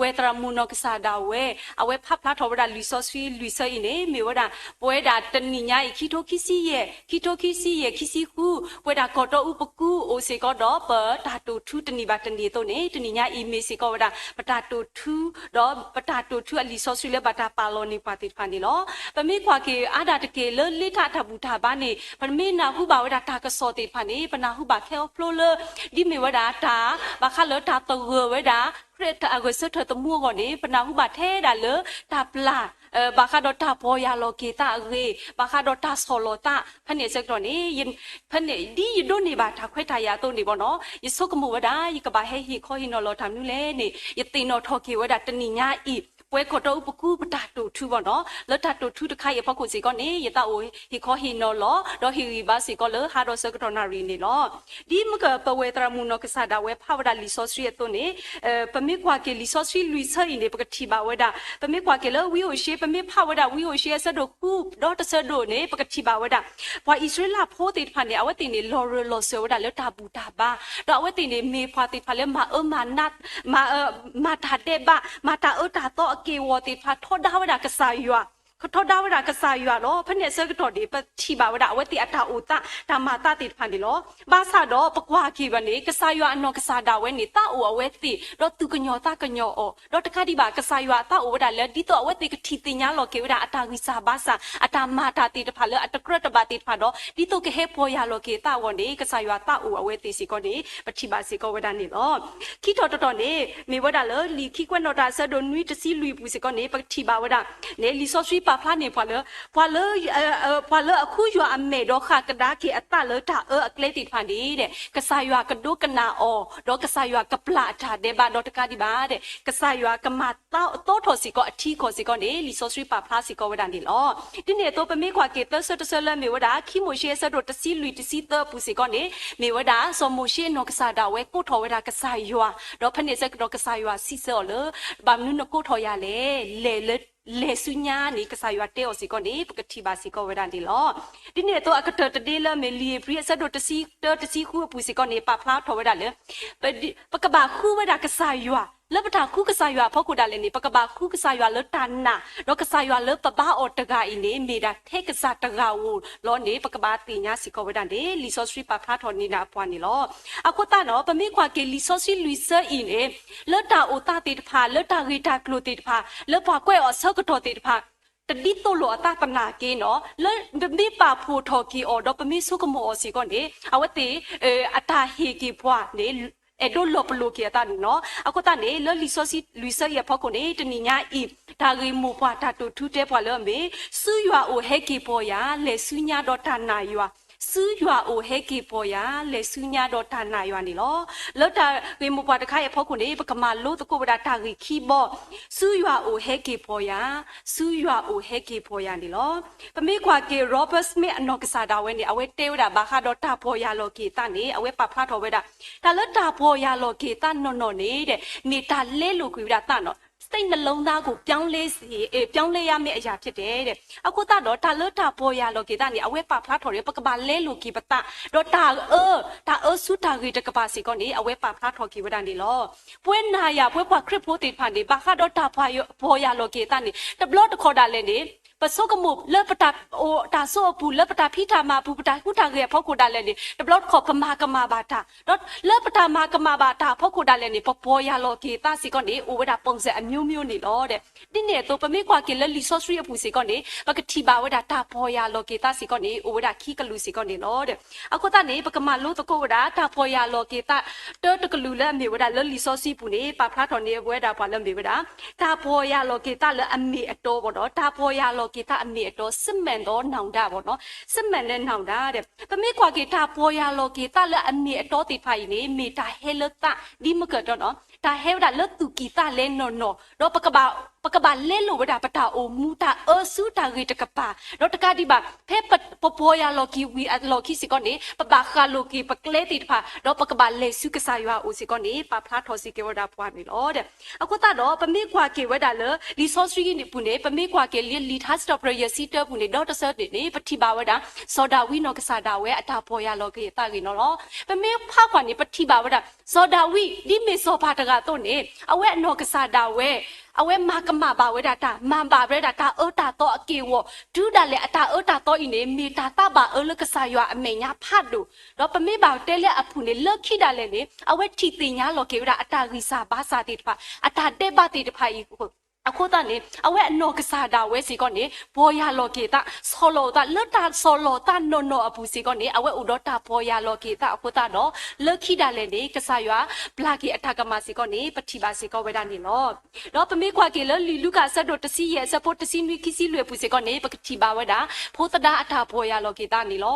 ဝဲၢ်သရၣ်မုၣ်နီၢ်ကစၢ်ဒၣ်ဝဲ အဝဲဖးဖျါထီၣ်ဝဲဒၣ်လံာ်စီဆှံလွံၢ်ဆၢအံၤန့ၣ် မ့ၢ်ဝဲဒၣ် ပဝဲဒၣ်တနံၣ်ညါအံၤ ခံထိခံဆံယဲၢ် ခံထိခံဆံယဲၢ် ခံဆံဃု ပဝဲဒၣ်ကီၢ်တီအူပကူအိၣ်စ့ၢ်ကီးဒီး ပတၢ်တိာ်ထူတနံၣ်ဘၣ်တနံၣ်အသိးန့ၣ် တနံၣ်ညါအံၤမ့ၢ်စ့ၢ်ကီးဝဲဒၣ် ပတၢ်တိာ်ထူ ဒီးပတၢ်တိာ်ထူအလံာ်စီဆှံလၢဘၣ်တၢ်ပာ်လီၤန့ၢ်ပှၤသ့ၣ်တဖၣ်န့ၣ်လီၤ. ပမ့ၢ်ကွၢ်က့ၤအါဒၣ်တက့ၢ်လၢလံာ်တၢ်အတၢ်ဘူၣ်တၢ်ဘါန့ၣ် ပမ့ၢ်နၢ်ဟူဘၣ်ဝဲဒၣ်တၢ်ကစီၣ်သ့ၣ်တဖၣ်န့ၣ် ပနၢ်ဟူဘၣ်ခဲအဖျိလၢ ဒ်မ့ၢ်ဝဲဒၣ်တၢ် ဘၣ်ဃးလၢတၢ်သဂၢၢ်ဝဲဒၣ် ခရံာ်အဂဲၤဆၢထၢၣ်သမူအဂီၢ်န့ၣ် ပနၢ်ဟူဘၣ်ထဲဒၣ်လၢတၢ်ပျၢ် ဘၣ်ဃးဒီးတၢ်ပီၢ်ယၢ်လီၤက့ၤသးအဂ့ၢ် ဘၣ်ဃးဒီးတၢ်ဆီၣ်လီၤသး ဖဲန့ၣ်အဆၢကတီၢ်န့ၣ် ဖဲန့ၣ် ဒ်ယဒိးန့ၢ်ဘၣ်တၢ်ခွဲးတၢ်ယာ်အသိးန့ၣ်ဘၣ်နီၤ ယဆိကမိၣ်ဝဲဒၣ် ယကဘၣ်ဟဲဟ့ၣ်ခီဟ့ၣ်နီၤလီၤတၢ်မနုၤလဲၣ်န့ၣ် ယသ့ၣ်နီၣ်ထီၣ်က့ၤဝဲဒၣ်တနံၣ်ညါအံၤ ပဝဲကီၢ်တီအူပကူပတၢ်တိာ်ထူဘၣ်နီၤ လၢတၢ်တိာ်ထူတခါအံၤအဖီခိၣ်စ့ၢ်ကီးန့ၣ် ယသးအိၣ်ဟ့ၣ်ခီဟ့ၣ်နီၤလီၤ ဒီးဟ့ၣ်ဂံၢ်ဘါစ့ၢ်ကီးလၢဟါဒီးဆၢကတီၢ်နၣ်ရံၣ်န့ၣ်လီၤ. ဒ်မ့ၢ်ကပဝဲၢ်သရၣ်မုၣ်နီၢ်ကစၢ်ဒၣ်ဝဲဖးဝဲဒၣ်လံာ်စီဆှံအသိးန့ၣ် ပမ့ၢ်ကွၢ်က့ၤလံာ်စီဆှံလွံၢ်ဆၢအံၤန့ၣ် ပကထံၣ်ဘၣ်ဝဲဒၣ် ပမ့ၢ်ကွၢ်က့ၤလၢဝံအိၣ်ၡ့ ပမ့ၢ်ဖးဝဲဒၣ်ဝံအိၣ်ၡ့အဆၢဒိၣ်ဃုဒီးတဆၢဒိၣ်န့ၣ် ပကထံၣ်ဘၣ်ဝဲဒၣ် ပှၤအံၣ်စရ့လးဖိသ့ၣ်တဖၣ်န့ၣ် အဝဲသ့ၣ်န့ၣ် လီၤရၢၢ်လီၤစၢၤဝဲဒၣ်လၢတၢ်ဘူၣ်တၢ်ဘါ ဒီးအဝဲသ့ၣ်န့ၣ် မ့ၢ်ပှၤသ့ၣ်တဖၣ်လၢမၤအၢမၤနး မၤ မၤတၢ်ဒဲးဘး မၤတၢ်အၢတၢ်သီအက့ၢ်အဂီၤသ့ၣ်တဖၣ် ထီဒါဝဲဒၣ်ကစၢ်ယွၤ ထီဒါဝဲဒၣ်ကစၢ်ယွၤလီၤ. ဖဲန့ၣ်အဆၢကတီၢ်န့ၣ် ပထံၣ်ဘၣ်ဝဲဒၣ် အဝဲသ့ၣ်အတၢ်အိၣ်သး တၢ်မၤသးသ့ၣ်တဖၣ်န့ၣ်လီၤ. ဘၣ်ဆၣ်ဒီးပကွၢ်က့ၤဘၣ်န့ၣ် ကစၢ်ယွၤအနီၢ်ကစၢ်ဒၣ်ဝဲန့ၣ် သးအိၣ်အဝဲသ့ၣ် ဒီးသူၣ်ကညီၤသးကညီၤအီၤ ဒီးတကးဒံးဘၣ် ကစၢ်ယွၤအသးအိၣ်ဝဲဒၣ်လၢ ဒ်သိးအဝဲသ့ၣ်ကထံၣ်သ့ၣ်ညါလီၤက့ၤဝဲဒၣ် အတၢ်ဂံၢ်စၢ်ဘါစၢ် အတၢ်မၤတၢ်သ့ၣ်တဖၣ်လၢအတကြၢးတဘၣ်သ့ၣ်တဖၣ်ဒီး ဒ်သိးကဟဲပီၢ်ယၢ်လီၤက့ၤအသးအဂီၢ်န့ၣ် ကစၢ်ယွၤသးအိၣ်အဝဲသ့ၣ်စ့ၢ်ကီးန့ၣ် ပထံၣ်ဘၣ်စ့ၢ်ကီးဝဲဒၣ်န့ၣ်လီၤ. ခံထီၣ်တတီၢ်န့ၣ် မ့ၢ်ဝဲဒၣ်လၢလံာ်ခံကွဲးနီၣ်တၢ်အဆၢဒိၣ်နွံတဆံလွံၢ်အပူၤစ့ၢ်ကီးန့ၣ် ပကထံၣ်ဘၣ်ဝဲဒၣ်န့ၣ် လံာ်စီဆှံပာ်ဖျါန့ၢ်ပှၤလၢ ပှၤလၢ ပှၤလၢအခူယွၤအမဲာ်ဒီးဃၣ်ကဒါက့ၤအသးလၢတၢ်အၢအကျဲသ့ၣ်တဖၣ်န့ၣ် ကစၢ်ယွၤကဒိကနၣ်အီၤ ဒီးကစၢ်ယွၤကပျၢ်အတၢ်ဒဲးဘးဒီးတကးဒံးဘၣ် ကစၢ်ယွၤကမၤသီထီၣ်စ့ၢ်ကီးအထံအကီၢ်စ့ၢ်ကီးန့ၣ် လံာ်စီဆှံပာ်ဖျါစ့ၢ်ကီးဝဲဒၣ်န့ၣ်လီၤ. ဒ်န့ၣ်အသိး ပမ့ၢ်ကွၢ်က့ၤသၢဆၢတဆၢလၢမ့ၢ်ဝဲဒၣ် ခံမိၤၡ့အဆၢဒိၣ်တဆံလွံၢ်တဆံသၢအပူၤစ့ၢ်ကီးန့ၣ် မ့ၢ်ဝဲဒၣ် စီၤမိၤၡ့အနီၢ်ကစၢ်ဒၣ်ဝဲကိးထီၣ်ဝဲဒၣ်ကစၢ်ယွၤ ဒီးဖဲန့ၣ်အဆၢကတီၢ်ကစၢ်ယွၤစံးဆၢအီၤလၢ ဘၣ်မနုၤနကိးထီၣ်ယၤလဲၣ် လဲၤဆူညါန့ၣ် ကစၢ်ယွၤတဲအီၤစ့ၢ်ကီးန့ၣ် ပကထံၣ်ဘၣ်စ့ၢ်ကီးဝဲဒၣ်န့ၣ်လီၤ. ဒ်န့ၣ်အသိးအကတၢၢ်တဒ့လၢမ့ၢ်လံာ်ဧ့ၤဘြံၤအဆၢဒိၣ်တဆံတၢတဆံဃုအပူၤစ့ၢ်ကီးန့ၣ် ပာ်ဖျါထီၣ်ဝဲဒၣ်လၢ ပကဘၣ်ဃုဝဲဒၣ်ကစၢ်ယွၤ လၢပတၢ်ဃုကစၢ်ယွၤအဖီခိၣ်ဒၣ်လဲာ်န့ၣ် ပကဘၣ်ဃုကစၢ်ယွၤလၢတၢ်နာ် ဒီးကစၢ်ယွၤလၢပဘါအီၤတဂၤအံၤန့ၣ် မ့ၢ်ဒၣ်ထဲကစၢ်တဂၤဧိၤလီၤန့ၣ် ပကဘၣ်သ့ၣ်ညါစ့ၢ်ကီးဝဲဒၣ်န့ၣ် လံာ်စီဆှံပာ်ဖျါထီၣ်န့ၢ်ဒၣ်ပှၤန့ၣ်လီၤ. အဃိသတးဒီး ပမ့ၢ်ကွၢ်က့ၤလံာ်စီဆှံလွံၢ်ဆၢအံၤန့ၣ် လၢတၢ်အိၣ်သးသ့ၣ်တဖၣ် လၢတၢ်ဂ့ၢ်တၢ်ကျိၤသ့ၣ်တဖၣ် လၢပှၤကွဲးအီၤအဆၢကတီၢ်သ့ၣ်တဖၣ် တဒ်သိးလိာ်အသးသနာ်က့နီၤ လၢပမ့ၢ်ပာ်ဖှိၣ်ထီၣ်က့ၤအီၤ ဒီးပမ့ၢ်ဆိကမိၣ်အီၤစ့ၢ်ကီးန့ၣ် အဝဲသ့ၣ် အတၢ်ဟ့ၣ်က့ၤပှၤန့ၣ် အဲၣ်ဒိးလီၤပလိာ်က့ၤအသးန့ၣ်လီၤ. အဃိသတးန့ၣ် လၢလံာ်စီဆှံလွံၢ်ဆၢအံၤအဖီခိၣ်န့ၣ် တနံၤညါအံၤ တၢ်ဂ့ၢ်မိၢ်ပှၢ်တၢ်တိာ်ထူတဲပှၤလၢအမ့ၢ် ဆူယွၤအိၣ်ဟဲက့ၤပီၤယၤ လဲၤဆူညါဒီးတၢ်နာ်ယွၤ, ဆူယွၤအိၣ်ဟဲက့ၤပီၤယၤ လဲၤဆူညါဒီးတၢ်နာ်ယွၤန့ၣ်လီၤ. လၢတၢ်ဂ့ၢ်မိၢ်ပှၢ်တခါအံၤအဖီခိၣ်န့ၣ် ပကမၤလိသကိးဝဲဒၣ်တၢ်ဂ့ၢ်ခံဘီ ဆူယွၤအိၣ်ဟဲက့ၤပီၤယၤ, ဆူယွၤအိၣ်ဟဲက့ၤပီၤယၤန့ၣ်လီၤ. ပမ့ၢ်ကွၢ်က့ၤ Robert Smith အနီၢ်ကစၢ်ဒၣ်ဝဲန့ၣ် အဝဲတဲဝဲဒၣ်ဘၣ်ဃးဒီးတၢ်ပီၢ်ယၢ်လီၤက့ၤအသးန့ၣ် အဝဲပာ်ဖျါထီၣ်ဝဲဒၣ် တၢ်လၢတၢ်ပီၢ်ယၢ်လီၤက့ၤအသးနီၢ်နီၢ်န့ၣ် မ့ၢ်တၢ်လဲလိာ်ကွံာ်ဝဲဒၣ်သးနီၢ် စိတ်နှလုံးသားကို ပြောင်းလဲစေ, အဲ, ပြောင်းလဲရမယ့်အရာဖြစ်တယ်တဲ့. အဃိသတးဒီး တၢ်လၢတၢ်ပီၢ်ယၢ်လီၤက့ၤသးန့ၣ် အဝဲပာ်ဖျါထီၣ်ဒီး ပကဘၣ်လဲလိာ်က့ၤပသး, ဒီးတၢ်အၢ, တၢ်အၢဆူတၢ်ဂ့ၤတကပၤစ့ၢ်ကီးန့ၣ် အဝဲပာ်ဖျါထီၣ်က့ၤဝဲဒၣ်န့ၣ်လီၤ. ပဝဲနၤယၤ ပဝဲပှၤခရံာ်ဖိသ့ၣ်တဖၣ်န့ၣ် ဘၣ်ဃးဒီးတၢ်ပီၢ်ယၢ်လီၤက့ၤသးန့ၣ် တဘျီတခီၣ်ဒၣ်လဲာ်န့ၣ် ပဆိကမိၣ်လၢပတၢ်, တၢ်စိအပူၤ လၢပတၢ်ဖံးတၢ်မၤအပူၤ ပတၢ်ဟူးတၢ်ဂဲၤအဖီခိၣ်ဒၣ်လဲာ်န့ၣ် တဘျီတခီၣ်ပမၤကမၣ်ဘၣ်တၢ်, ဒီးလၢပတၢ်မၤကမၣ်ဘၣ်တၢ်အဖီခိၣ်ဒၣ်လဲာ်န့ၣ် ပပီၢ်ယၢ်လီၤက့ၤသးစ့ၢ်ကီးန့ၣ် အိၣ်ဝဲဒၣ်ပုံစံအမျိုးမျိုးန့ၣ်လီၤ. ဒ်န့ၣ်အသိး ပမ့ၢ်ကွၢ်က့ၤလၢလံာ်စီဆှံအပူၤစ့ၢ်ကီးန့ၣ် ပကထံၣ်ဘၣ်ဝဲဒၣ်တၢ်ပီၢ်ယၢ်လီၤက့ၤသးစ့ၢ်ကီးန့ၣ် အိၣ်ဝဲဒၣ်ခံကလုာ်စ့ၢ်ကီးန့ၣ်လီၤ. အဃိသတးန့ၣ် ပကမၤလိသကိးဝဲဒၣ် တၢ်ပီၢ်ယၢ်လီၤက့ၤသး တၢတကလုာ်လၢအမ့ၢ်ဝဲဒၣ်လၢလံာ်စီဆှံပူၤန့ၣ် ပာ်ဖျါထီၣ်န့ၢ်ဝဲဒၣ်ပှၤလၢအမ့ၢ်ဝဲဒၣ် တၢ်ပီၢ်ယၢ်လီၤက့ၤသးလၢအမ့ၢ်အတီဘၣ်ဒီး တၢ်ပီၢ်ယၢ်လီၤက့ၤသးအမ့ၢ်အတီ စစ်မှန်သောနောင်တဘၣ်နီၤ, စစ်မှန်တဲ့နောင်တ ပမ့ၢ်ကွၢ်က့ၤတၢ်ပီၢ်ယၢ်လီၤက့ၤသးလၢအမ့ၢ်အတီသ့ၣ်တဖၣ်အံၤန့ၣ် မ့ၢ်တၢ်ဟဲလၢသးဒ်မုၢ်ကၢၢ်တီနီၤ, တၢ်ဟဲဝဲဒၣ်လၢသူၣ်ကံၢ်သးလဲနီၢ်နီၢ်, ဒီးပကဘၣ်, ပကဘၣ်လဲလိာ်ဝဲဒၣ်ပတၢ်အိၣ်မူ တၢ်အၢဆူတၢ်ဂ့ၤတကပၤ, ဒီးတကးဒံးဘၣ် ဖဲပ, ပပီၢ်ယၢ်လီၤက့ၤဝံၤအလီၢ်ခံစ့ၢ်ကီးန့ၣ် ပဘၣ်ဃၣ်လိာ်က့ၤပကျဲသ့ၣ်တဖၣ် ဒီးပကဘၣ်လဲၤဆူကစၢ်ယွၤအအိၣ်စ့ၢ်ကီးန့ၣ် ပာ်ဖျါထီၣ်စ့ၢ်ကီးဝဲဒၣ်ပှၤန့ၣ်လီၤ. အဃိသတးဒီး ပမ့ၢ်ကွၢ်က့ၤဝဲဒၣ်လၢ လံာ်စီဆှံပူၤန့ၣ် ပမ့ၢ်ကွၢ်က့ၤလံာ်ထါစံးထီၣ်ပတြၢၤယဲၢ်ဆံတၢပူၤန့ၣ် ဒီတဆၢန့ၣ်န့ၣ် ပထံၣ်ဘၣ်ဝဲဒၣ် စီၤဒၤဝံးနီၢ်ကစၢ်ဒၣ်ဝဲအတၢ်ပီၢ်ယၢ်လီၤက့ၤသးဂ့ၢ်နီၤလီၤ. ပမ့ၢ်ဖးကွၢ်န့ၣ် ပထံၣ်ဘၣ်ဝဲဒၣ် စီၤဒၤဝံး ဒ်မ့ၢ်စီၤပၤတဂၤအသိးန့ၣ် အဝဲအနီၢ်ကစၢ်ဒၣ်ဝဲ အဝဲမၤကမၣ်ဘၣ်ဝဲဒၣ်တၢ် မၤဘၣ်ဝဲဒၣ်တၢ်အၢတၢ်သီအက့ၢ်အဂီၤ, တုၤဒၣ်လဲာ်အတၢ်အၢတၢ်သီအံၤန့ၣ် မ့ၢ်တၢ်သးဘၣ်အၢလၢကစၢ်ယွၤအမဲာ်ညါဖးဒိၣ်, ဒီးပမ့ၢ်ဘၣ်တဲလၢအပူၤန့ၣ် လၢခံဒၣ်လဲာ်န့ၣ် အဝဲထံၣ်သ့ၣ်ညါလီၤက့ၤဝဲဒၣ်အတၢ်ဂံၢ်စၢ်ဘါစၢ်သ့ၣ်တဖၣ် အတၢ်ဒဲးဘးသ့ၣ်တဖၣ်အံၤ အဃိသတးန့ၣ် အဝဲအနီၢ်ကစၢ်ဒၣ်ဝဲစ့ၢ်ကီးန့ၣ် ပီၢ်ယၢ်လီၤက့ၤသး ဆီၣ်လီၤအသး လၢတၢ်ဆီၣ်လီၤသးနီၢ်နီၢ်အပူၤစ့ၢ်ကီးန့ၣ် အဝဲအိၣ်ဒီးတၢ်ပီၢ်ယၢ်လီၤက့ၤသးအဃိသတးဒီး လၢခံဒၣ်လဲာ်န့ၣ် ကစၢ်ယွၤပျၢ်က့ၤအတၢ်ကမၣ်စ့ၢ်ကီးန့ၣ် ပထံၣ်ဘၣ်စ့ၢ်ကီးဝဲဒၣ်န့ၣ်လီၤ. ဒီးပမ့ၢ်ကွၢ်က့ၤလၢလံာ်လူၤကၣ်အဆၢဒိၣ်တဆံယဲၢ် အဆၢဖိတဆံနွံ ခံဆံလွံၢ်အပူၤစ့ၢ်ကီးန့ၣ် ပကထံၣ်ဘၣ်ဝဲဒၣ် ဖိသဒါအတၢ်ပီၢ်ယၢ်လီၤက့ၤသးန့ၣ်လီၤ.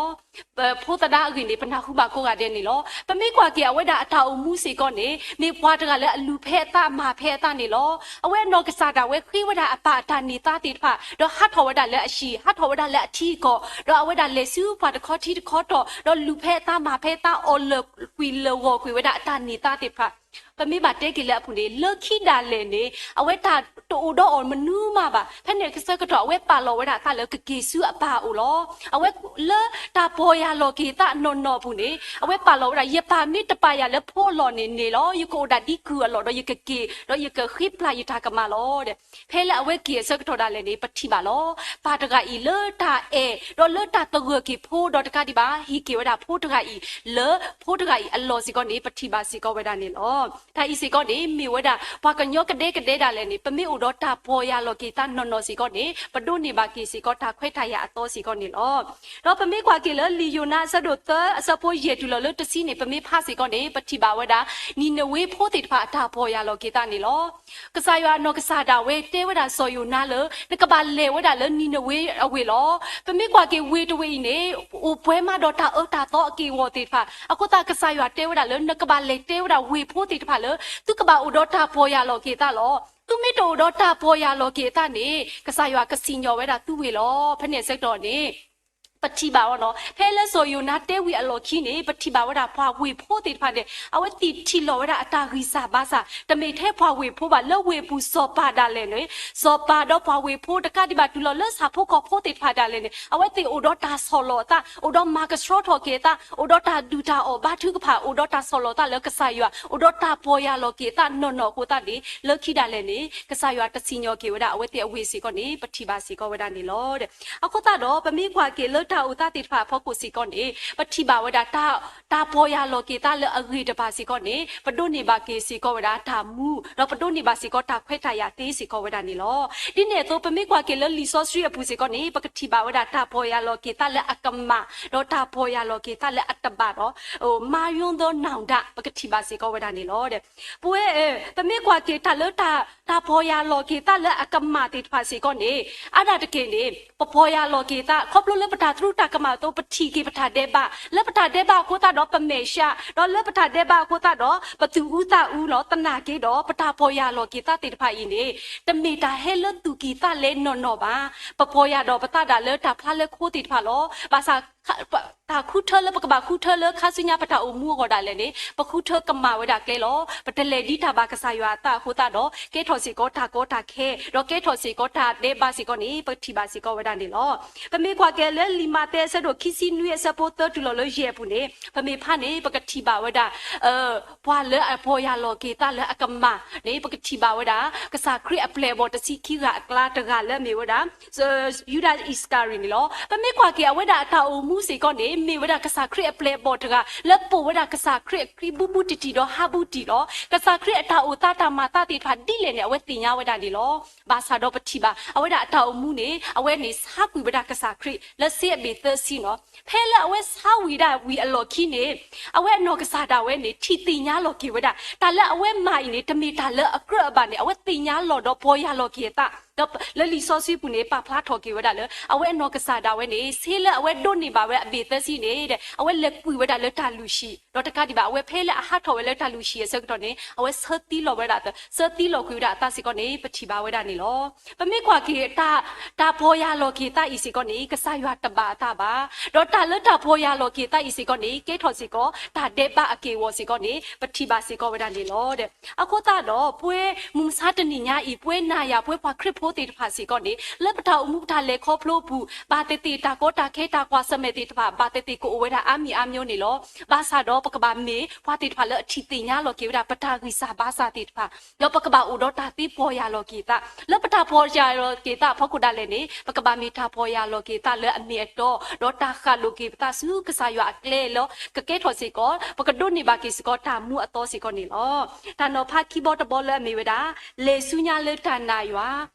ပ, ဖိသဒါအဂ့ၢ်န့ၣ် ပနၢ်ဟူဘၣ်ကိးဂၤဒဲးန့ၣ်လီၤ. ပမ့ၢ်ကွၢ်က့ၤအဝဲဒၣ်အတၢ်အိၣ်မူစ့ၢ်ကီးန့ၣ် မ့ၢ်ပှၤတဂၤလၢအလူၤဖဲအသး မၤဖဲအသးန့ၣ်လီၤ. အဝဲအနီၢ်ကစၢ်ဒၣ်ဝဲဃ့ဝဲဒၣ်အပၢ်အတၢ်န့ၢ်သါသ့ၣ်တဖၣ် ဒီးဟးထီၣ်ဝဲဒၣ်လၢအဟံၣ် ဟးထီၣ်ဝဲဒၣ်လၢအထံအကီၢ် ဒီးအဝဲဒၣ်လဲၤဆူပှၤတခီထံတခီတီၢ် ဒီးလူၤဖဲအသး မၤဖဲအသး အီၣ်လၢာ်ကွံာ်လၢာ်ဂီၤကွံာ်ဝဲဒၣ်အတၢ်န့ၢ်သါသ့ၣ်တဖၣ် ပမ့ၢ်ဘၣ်တဲက့ၤလၢအပူၤန့ၣ် လၢခံဒၣ်လဲာ်န့ၣ် အဝဲတၢ်တအိၣ်ဒီးအီၤမနုၤမးဘၣ်. ဖဲန့ၣ်အဆၢကတီၢ် အဝဲပာ်လီၤဝဲဒၣ်အသးလၢကက့ၤဆူအပၢ်အအိၣ်လီၤ. အဝဲလၢတၢ်ပီၢ်ယၢ်လီၤက့ၤသးနီၢ်နီၢ်အပူၤန့ၣ် အဝဲပာ်လီၤဝဲဒၣ် ယပၢ်မ့ၢ်တပာ်ယၤလၢဖိအလီၢ်န့ၣ်န့ၣ်လီၤ. ယကအိၣ်ဒၣ်ဒ်ကုၢ်အလီၢ်ဒီးယကက့ၤ ဒီးယကဃ့ပျၢ်ယတၢ်ကမၣ်လီၤ. ဖဲလၢအဝဲက့ၤအဆၢကတီၢ်ဒၣ်လဲာ်န့ၣ် ပထံၣ်ဘၣ်လီၤ. ပၢ်တဂၤအံၤလၢတၢ်အဲၣ် ဒီးလၢတၢ်သဂၢၢ်က့ၤဖိဒီးတကးဒံးဘၣ် ဟ့ၣ်က့ၤဝဲဒၣ်ဖိတဂၤအံၤ လၢဖိတဂၤအံၤအလီၢ်စ့ၢ်ကီးန့ၣ် ပထံၣ်ဘၣ်စ့ၢ်ကီးဝဲဒၣ်န့ၣ်လီၤ. တၢ်အံၤစ့ၢ်ကီးန့ၣ် မ့ၢ်ဝဲဒၣ်ပှၤကညီကဒဲကဒဲဒၣ်လဲာ်န့ၣ် ပမ့ၢ်အိၣ်ဒီးတၢ်ပီၢ်ယၢ်လီၤက့ၤသးနီၢ်နီၢ်စ့ၢ်ကီးန့ၣ် ပဒိးန့ၢ်ဘၣ်က့ၤစ့ၢ်ကီးတၢ်ခွဲးတၢ်ယာ်အသီစ့ၢ်ကီးန့ၣ်လီၤ. ဒီးပမ့ၢ်ကွၢ်က့ၤလၢလံာ်ယိၤနါအဆၢဒိၣ်သၢအဆၢဖိယဲၢ်တုၤလီၤလၢတဆံန့ၣ် ပမ့ၢ်ဖးစ့ၢ်ကီးန့ၣ် ပထံၣ်ဘၣ်ဝဲဒၣ် နံၤနဝ့ဖိသ့ၣ်တဖၣ်အတၢ်ပီၢ်ယၢ်လီၤက့ၤသးန့ၣ်လီၤ. ကစၢ်ယွၤအနီၢ်ကစၢ်ဒၣ်ဝဲတဲဝဲဒၣ်စီၤယိၤနါလၢ နကဘၣ်လဲၤဝဲဒၣ်လၢနံၤနဝ့အဝ့ၢ်လီၤ. ပမ့ၢ်ကွၢ်က့ၤဝ့ၢ်တဝ့ၢ်အံၤန့ၣ် အိၣ်ပှဲၤမးဒီးတၢ်အၢတၢ်သီအက့ၢ်အဂီၤသ့ၣ်တဖၣ် အဃိသတးကစၢ်ယွၤတဲဝဲဒၣ်လၢ နကဘၣ်လဲၤတဲဝဲဒၣ်ဝ့ၢ်ဖိသ့ၣ်တဖၣ်လၢ သုကဘၣ်အိၣ်ဒီးတၢ်ပီၢ်ယၢ်လီၤက့ၤသးလီၤ. သုမ့ၢ်တအိၣ်ဒီးတၢ်ပီၢ်ယၢ်လီၤက့ၤသးန့ၣ် ကစၢ်ယွၤကစံၣ်ညီၣ်ဝဲဒၣ်သုဝ့ၢ်လီၤ. ဖဲန့ၣ်အဆၢကတီၢ်န့ၣ် ပထံၣ်ဘၣ်အီၤနီၤ ဖဲလၢစီၤယိၤနါတဲဝံၤအလီၢ်ခံန့ၣ် ပထံၣ်ဘၣ်ဝဲဒၣ်ပှၤဝ့ၢ်ဖိသ့ၣ်တဖၣ်န့ၣ် အဝဲသ့ၣ်ထံၣ်လီၤဝဲဒၣ်အတၢ်ဂံၢ်စၢ်ဘါစၢ် တမ့ၢ်ထဲပှၤဝ့ၢ်ဖိဘၣ် လၢဝ့ၢ်ပူၤစီၤပၤဒၣ်လဲာ်န့ၣ် စီၤပၤဒီးပှၤဝ့ၢ်ဖိတကးဒံးဘၣ်တုၤလီၤလၢဆၣ်ဖိကီၢ်ဖိသ့ၣ်တဖၣ်ဒၣ်လဲာ်န့ၣ် အဝဲသ့ၣ်အိၣ်ဒီးတၢ်ဆီၣ်လီၤအသး အိၣ်ဒီးမၤကဆှီထီၣ်က့ၤအသး အိၣ်ဒီးတၢ်ဒုၣ်တၢ်အီၣ်ဘါထုကဖၣ် အိၣ်ဒီးတၢ်ဆီၣ်လီၤသးလၢကစၢ်ယွၤ အိၣ်ဒီးတၢ်ပီၢ်ယၢ်လီၤက့ၤအသးနီၢ်နီၢ်အဃိသတးန့ၣ် လၢခံဒၣ်လဲာ်န့ၣ် ကစၢ်ယွၤတစံၣ်ညီၣ်က့ၤဝဲဒၣ်အဝဲသ့ၣ်အဝ့ၢ်စ့ၢ်ကီးန့ၣ် ပထံၣ်ဘၣ်စ့ၢ်ကီးဝဲဒၣ်န့ၣ်လီၤ. အဃိသတးဒီး ပမ့ၢ်ကွၢ်က့ၤလၢတၢ်အိၣ်သးသ့ၣ်တဖၣ်အဖီခိၣ်စ့ၢ်ကီးန့ၣ် ပထံၣ်ဘၣ်ဝဲဒၣ် တၢ်ပီၢ်ယၢ်လီၤက့ၤသးလၢအဂ့ၤတဘၣ်စ့ၢ်ကီးန့ၣ် ပဒိးန့ၢ်ဘၣ်က့ၤစ့ၢ်ကီးဝဲဒၣ်တၢ်မူ ဒီးပဒိးန့ၢ်ဘၣ်စ့ၢ်ကီးတၢ်ခွဲးတၢ်ယာ်သ့စ့ၢ်ကီးဝဲဒၣ်န့ၣ်လီၤ. ဒ်န့ၣ်အသိး ပမ့ၢ်ကွၢ်က့ၤလၢလံာ်စီဆှံအပူၤစ့ၢ်ကီးန့ၣ် ပကထံၣ်ဘၣ်ဝဲဒၣ်တၢ်ပီၢ်ယၢ်လီၤက့ၤသးလၢအကမၣ် ဒီးတၢ်ပီၢ်ယၢ်လီၤက့ၤသးလၢအတဘၣ်ဒီး မၤယွၤဒီးနၢ်ဒၣ် ပကထံၣ်ဘၣ်စ့ၢ်ကီးဝဲဒၣ်န့ၣ်လီၤ. ပဝဲ ပမ့ၢ်ကွၢ်က့ၤတၢ်လၢ တၢ်ပီၢ်ယၢ်လီၤက့ၤသးလၢအကမၣ်သ့ၣ်တဖၣ်စ့ၢ်ကီးန့ၣ် အါဒၣ်တက့ၢ်န့ၣ် ပပီၢ်ယၢ်လီၤက့ၤသး ခီဖျိလၢပတၢ်သရူးတၢ်ကမၣ်အသိး ပထံၣ်က့ၤပတၢ်ဒဲးဘး လၢပတၢ်ဒဲးဘးအဃိသတးဒီးပမဲာ်ဆှး ဒီးလၢပတၢ်ဒဲးဘးအဃိသတးဒီး ပသူၣ်အူသးအူလီၤ. သနာ်က့ဒီး ပတၢ်ပီၢ်ယၢ်လီၤက့ၤသးသ့ၣ်တဖၣ်အံၤန့ၣ် တမ့ၢ်တၢ်ဟဲလၢသူၣ်ကံၢ်သးလဲနီၢ်နီၢ်ဘၣ်. ပပီၢ်ယၢ်ဒီးပသးဒၣ်လၢတၢ်ဖျါလၢခိသ့ၣ်တဖၣ်လီၤ. ဘၣ်ဆၣ် တၢ်ဃုထၢလၢပကဘၣ်ဃုထၢလၢခါဆူညါပတၢ်အိၣ်မူအဂီၢ်ဒၣ်လဲာ်န့ၣ် ပဃုထၢကမၣ်ဝဲဒၣ်ကျဲလီၤ. ပတလဲၤဒ်တၢ်ဘၣ်ကစၢ်ယွၤအသးအဃိသတးဒီး ကဲထီၣ်စ့ၢ်ကီးတၢ်ကီတၢ်ခဲ ဒီးကဲထီၣ်စ့ၢ်ကီးတၢ်ဒဲးဘးစ့ၢ်ကီးန့ၣ် ပကထံၣ်ဘၣ်စ့ၢ်ကီးဝဲဒၣ်န့ၣ်လီၤ. ပမ့ၢ်ကွၢ်က့ၤလၢလံာ်မးသဲအဆၢဒိၣ်ခံဆံနွံအဆၢဖိသၢတုၤလီၤလၢယဲၢ်အပူၤန့ၣ် ပမ့ၢ်ဖးန့ၣ် ပကထံၣ်ဘၣ်ဝဲဒၣ် ပှၤလၢအပီၢ်ယၢ်လီၤက့ၤသးလၢအကမၣ်န့ၣ် ပကထံၣ်ဘၣ်ဝဲဒၣ် ကစၢ်ခရံာ်အပျဲၢ်အဘီၣ်တဆံခံဂၤအကျါတဂၤလၢအမ့ၢ်ဝဲဒၣ် ယူဒၤအံၣ်စကၤရံၤန့ၣ်လီၤ. ပမ့ၢ်ကွၢ်က့ၤအဝဲဒၣ်အတၢ်အိၣ်မူစ့ၢ်ကီးန့ၣ် မ့ၢ်ဝဲဒၣ်ကစၢ်ခရံာ်အပျဲၢ်အဘီၣ်တဂၤ လၢပိာ်ဝဲဒၣ်ကစၢ်ခရံာ်အချံဘူးဘူးတံၢ်တံၢ်ဒီးဟးဘူးတံၢ်လီၤ. ကစၢ်ခရံာ်အတၢ်အိၣ်သးတၢ်မၤသးသ့ၣ်တဖၣ်ဒ်လဲၣ်န့ၣ် အဝဲသ့ၣ်ညါဝဲဒၣ်န့ၣ်လီၤ. ဘၣ်ဆၣ်ဒီးပထံၣ်ဘၣ် အဝဲဒၣ်အတၢ်အိၣ်မူန့ၣ် အဝဲန့ၣ်ဆါကွံာ်ဝဲဒၣ်ကစၢ်ခရံာ်လၢစ့အဘ့ၣ်သၢဆံနီၤ. ဖဲလၢအဝဲဆါဝံၤဒၣ်ဝံၤအလီၢ်ခံန့ၣ် အဝဲအနီၢ်ကစၢ်ဒၣ်ဝဲန့ၣ် ထံၣ်သ့ၣ်ညါလီၤက့ၤဝဲဒၣ် တၢ်လၢအဝဲမၤအံၤန့ၣ် တမ့ၢ်တၢ်လၢအကြၢးအဘၣ်န့ၣ် အဝဲသ့ၣ်ညါလီၤဒီးပီၢ်ယၢ်လီၤက့ၤအသး ဒီးလၢလံာ်စီဆှံပူၤန့ၣ် ပာ်ဖျါထီၣ်က့ၤဝဲဒၣ်လၢ အဝဲအနီၢ်ကစၢ်ဒၣ်ဝဲန့ၣ် ဆ့လၢအဝဲဒိးန့ၢ်ဘၣ်ဝဲအဘ့ၣ်သၢဆံန့ၣ် အဝဲလဲၤကွံာ်ဝဲဒၣ်လၢတၢ်လုၢ်ဟံၣ် ဒီးတကးဒံးဘၣ် အဝဲဖဲလၢအဟးထီၣ်ဝဲလၢတၢ်လုၢ်ဟံၣ်အဆၢကတီၢ်န့ၣ် အဝဲဆၢသံလီၤဝဲဒၣ် ဆၢသံလီၤကွံာ်ဝဲဒၣ်အသးစ့ၢ်ကီးန့ၣ် ပထံၣ်ဘၣ်ဝဲဒၣ်န့ၣ်လီၤ. ပမ့ၢ်ကွၢ်က့ၤ တၢ်ပီၢ်ယၢ်လီၤက့ၤသးအံၤစ့ၢ်ကီးန့ၣ် ကစၢ်ယွၤတဘၣ်အသးဘၣ်. ဒီးတၢ်လၢတၢ်ပီၢ်ယၢ်လီၤက့ၤသးအံၤစ့ၢ်ကီးန့ၣ် ကဲထီၣ်စ့ၢ်ကီး တၢ်ဒဲးဘးအက့ၢ်အဂီၤစ့ၢ်ကီးန့ၣ် ပထံၣ်ဘၣ်စ့ၢ်ကီးဝဲဒၣ်န့ၣ်လီၤ. အဃိသတးဒီး ပဝဲမုၢ်မဆါတနံၤညါအံၤ ပဝဲနၤယၤ ပဝဲပှၤခရံာ်ဖိသ့ၣ်တဖၣ်စ့ၢ်ကီးန့ၣ် လၢပတၢ်အိၣ်မူပတၢ်လဲၤခီဖျိအပူၤ ဘၣ်သ့ၣ်သ့ၣ်တၢ်ကီတၢ်ခဲတၢ်ကွၢ်ဆၢၣ်မဲာ်သ့ၣ်တဖၣ် ဘၣ်သ့ၣ်သ့ၣ်ကအိၣ်ဝဲဒၣ်အါမံၤအါမျိုးန့ၣ်လီၤ. ဘၣ်ဆၣ်ဒီးပကဘၣ်မ့ၢ်ပှၤသ့ၣ်တဖၣ်လၢအထံၣ်သ့ၣ်ညါလီၤက့ၤဝဲဒၣ် ပတၢ်ဂံၢ်စၢ်ဘါစၢ်သ့ၣ်တဖၣ် ဒီးပကဘၣ်အိၣ်ဒီးတၢ်သ့ပီၢ်ယၢ်လီၤက့ၤသး လၢပတၢ်ပီၢ်ယၢ်လီၤက့ၤသးအဖီခိၣ်ဒၣ်လဲာ်န့ၣ် ပကဘၣ်မ့ၢ်တၢ်ပီၢ်ယၢ်လီၤက့ၤသးလၢအမ့ၢ်အတီ ဒီးတၢ်ဃၣ်လိာ်က့ၤပသးဆူကစၢ်ယွၤအကျဲလီၤ. ကကဲထီၣ်စ့ၢ်ကီး ပကဒိးန့ၢ်ဘၣ်က့ၤစ့ၢ်ကီးတၢ်မူအသီစ့ၢ်ကီးန့ၣ်လီၤ. တၢ်နီၤဖးခံဘီတဘီလၢအမ့ၢ်ဝဲဒၣ် လဲၤဆူညါလၢတၢ်နာ်ယွၤ